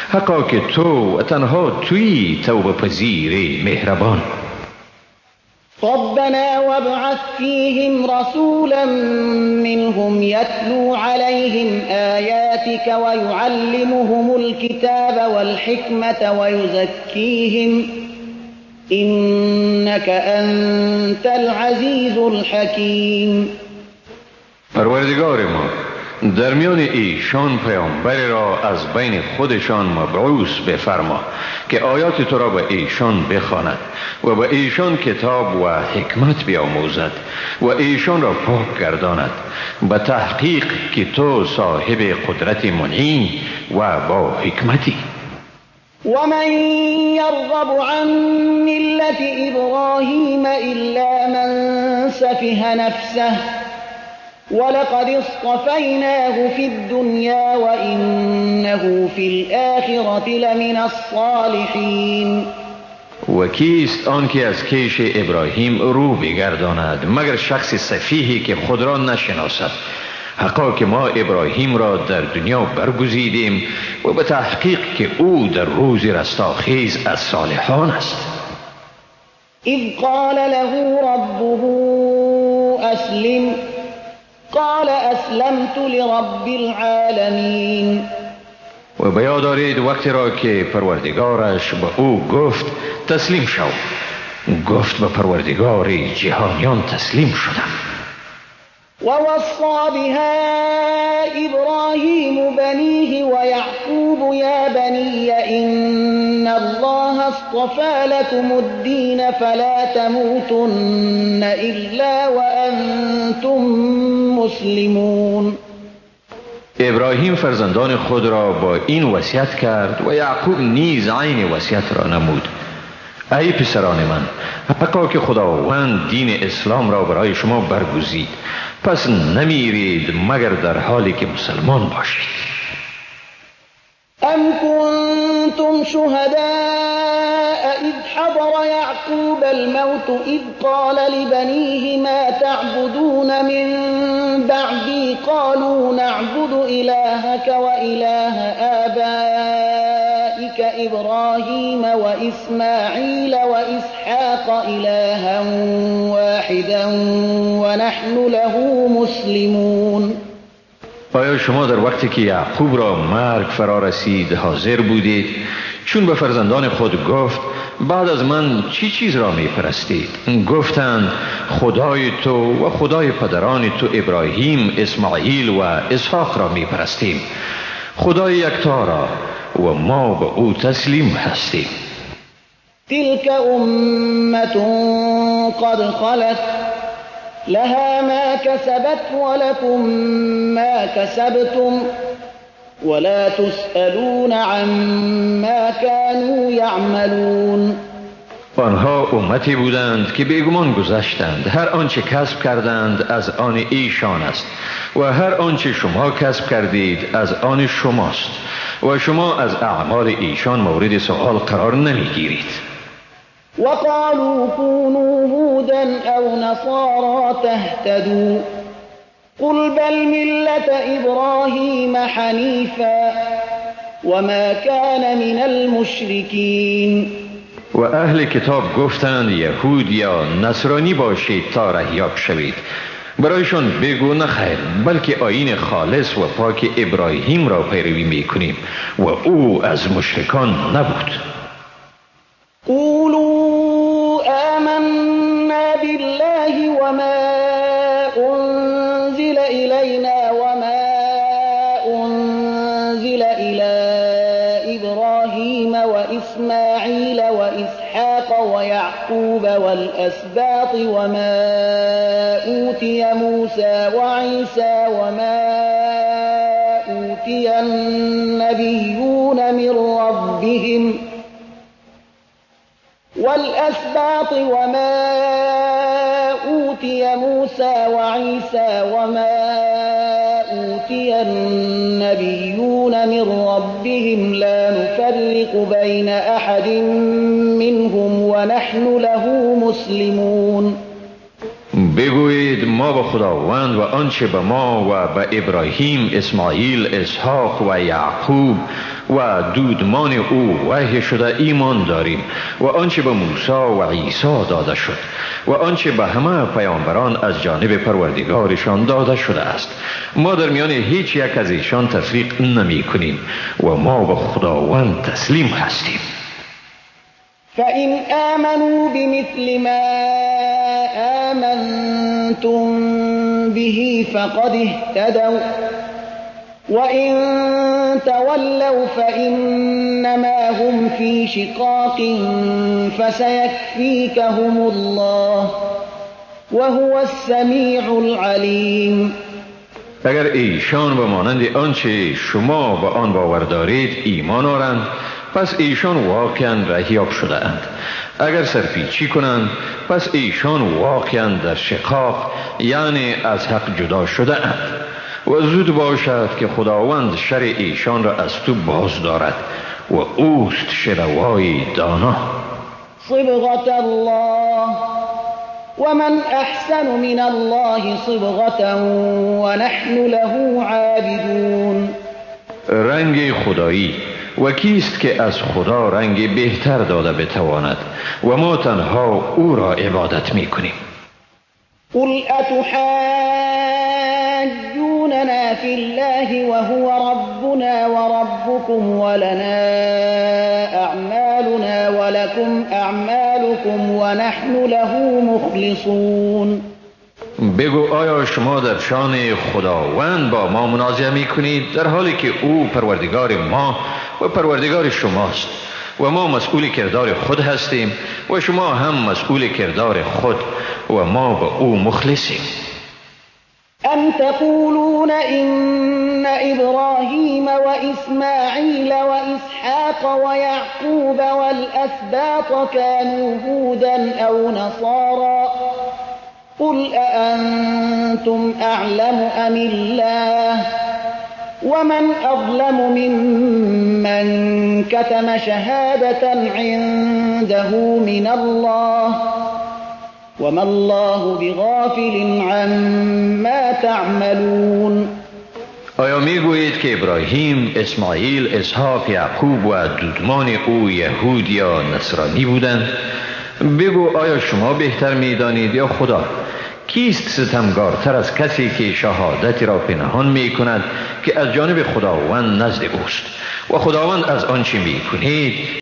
حقا که تو و تنها تویی توبه پذیر مهربان. ربنا وابعث فيهم رسولا منهم يتلو عليهم آياتك ويعلمهم الكتاب والحكمة ويزكيهم إنك أنت العزيز الحكيم. پروردگار ما، در میان ایشان پیامبر را از بین خودشان مبعوث بفرما که آیات تو را به ایشان بخواند و به ایشان کتاب و حکمت بیاموزد و ایشان را پاک گرداند، به تحقیق که تو صاحب قدرت منعی و با حکمتی. ومن يرغب عن ملة إبراهيم إلا من سفه نفسه ولقد اصطفيناه في الدنيا وإنه في الآخرة لمن الصالحين. و کیست آن که از کیش ابراهیم رو بگرداند مگر شخص سفیهی که خود را نشناسد؟ حقا که ما ابراهیم را در دنیا برگزیدیم و به تحقیق که او در روز رستاخیز از صالحان است. اذ قال له ربه اسلم قال اسلمت لرب العالمین. و به یاد دارید وقتی را که پروردگارش به او گفت تسلیم شو، گفت به پروردگار جهانیان تسلیم شدم. ووصى بها إبراهيم بنيه ويعقوب يا بني إن الله اصطفى لكم الدين فلا تموتن إلا وأنتم مسلمون. ابراهیم فرزندان خود را با این وصیت کرد و یعقوب نیز عین وصیت را نمود: ای پسران من، حقا که خداوند دین اسلام را برای شما برگزید، پس نمیرید مگر در حالی که مسلمان باشید. ام کنتم شهداء اذ حضر یعقوب الموت اذ قال لبنیه ما تعبدون من بعدی قالوا نعبد الهک و اله آبائک ابراهیم و اسماعیل و اسحاق الها واحدا و نحن له مسلمون. آیا شما در وقتی که یعقوب را مرگ فرا رسید حاضر بودید چون به فرزندان خود گفت بعد از من چی چیز را می پرستید؟ گفتند خدای تو و خدای پدران تو ابراهیم، اسماعیل و اسحاق را می پرستیم، خدای یکتا را، و ما به او تسلیم هستیم. تلك امة قد خلت لها ما كسبت ولكم ما كسبتم ولا تسألون عما كانوا يعملون. آنها امتی بودند که بیگمان گذشتند. هر آنچه کسب کردند از آن ایشان است و هر آنچه شما کسب کردید از آن شماست و شما از اعمال ایشان مورد سؤال قرار نمیگیرید. وقالوا كونوا هودا أو نصارى تهتدوا قل بل ملة إبراهيم حنيفا وما كان من المشركين. و اهل کتاب گفتند یهود یا نصرانی باشید تا رهیاب شوید. برایشان بگو نه خیر، بلکه آیین خالص و پاک ابراهیم را پیروی میکنیم و او از مشرکان نبود. قولوا آمنا بالله وما أنزل إلينا وما أنزل إلى إبراهيم وإسماعيل وإسحاق ويعقوب والأسباط وما أوتي موسى وعيسى وما أوتي النبيون من ربهم والأسباط وما أوتي موسى وعيسى وما أوتي النبيون من ربهم لا نفرق بين أحد منهم ونحن له مسلمون. بگویید ما به خداوند و آنچه به ما و به ابراهیم، اسماعیل، اسحاق و یعقوب و دودمان او وحی شده ایمان داریم و آنچه به موسی و عیسی داده شد و آنچه به همه پیامبران از جانب پروردگارشان داده شده است. ما در میان هیچ یک از ایشان تفریق نمی کنیم و ما به خداوند تسلیم هستیم. فإن آمنوا بمثل ما آمنتم به فقد اهتدوا وإن تولوا فإنما هم في شقاق فسيكفيكهم الله وهو السميع العليم. اگر ایشان به مانند آنچه شما به آن باور دارید ایمان آرند، پس ایشان واقعا رهیاب شده اند. اگر سرپیچی کنند، پس ایشان واقعا در شقاق، یعنی از حق جدا شده اند. و زود باشد که خداوند شر ایشان را از تو باز دارد و اوست شنوای دانا. صبغة الله ومن احسن من الله صبغة ونحن له عابدون. رنگ خدایی، و کیست که از خدا رنگ بهتر داده بتواند و ما تنها او را عبادت میکنیم. قل أتحاجوننا في الله وهو ربنا وربكم ولنا أعمالنا ولكم أعمالكم ونحن له مخلصون. بگو آیا شما در شان خداوند با ما منازعه می کنید در حالی که او پروردگار ما و پروردگار شماست و ما مسئول کردار خود هستیم و شما هم مسئول کردار خود و ما به او مخلصیم. أم تقولون إن إبراهيم وإسماعيل وإسحاق ويعقوب والأسباط كانوا هودا أو نصارى قل أأنتم أعلم أم الله ومن أظلم ممن كتم شهادة عنده من الله وما الله بغافل عما تعملون. آیا میگویید که ابراهیم، اسماعیل، اسحاق، یعقوب و دودمان او یهود یا نصرانی بودند؟ بگو آیا شما بهتر میدانید یا خدا؟ کیست ستمگارتر از کسی که شهادتی را پنهان می کند که از جانب خداوند نزد اوست و خداوند از آنچه می کنید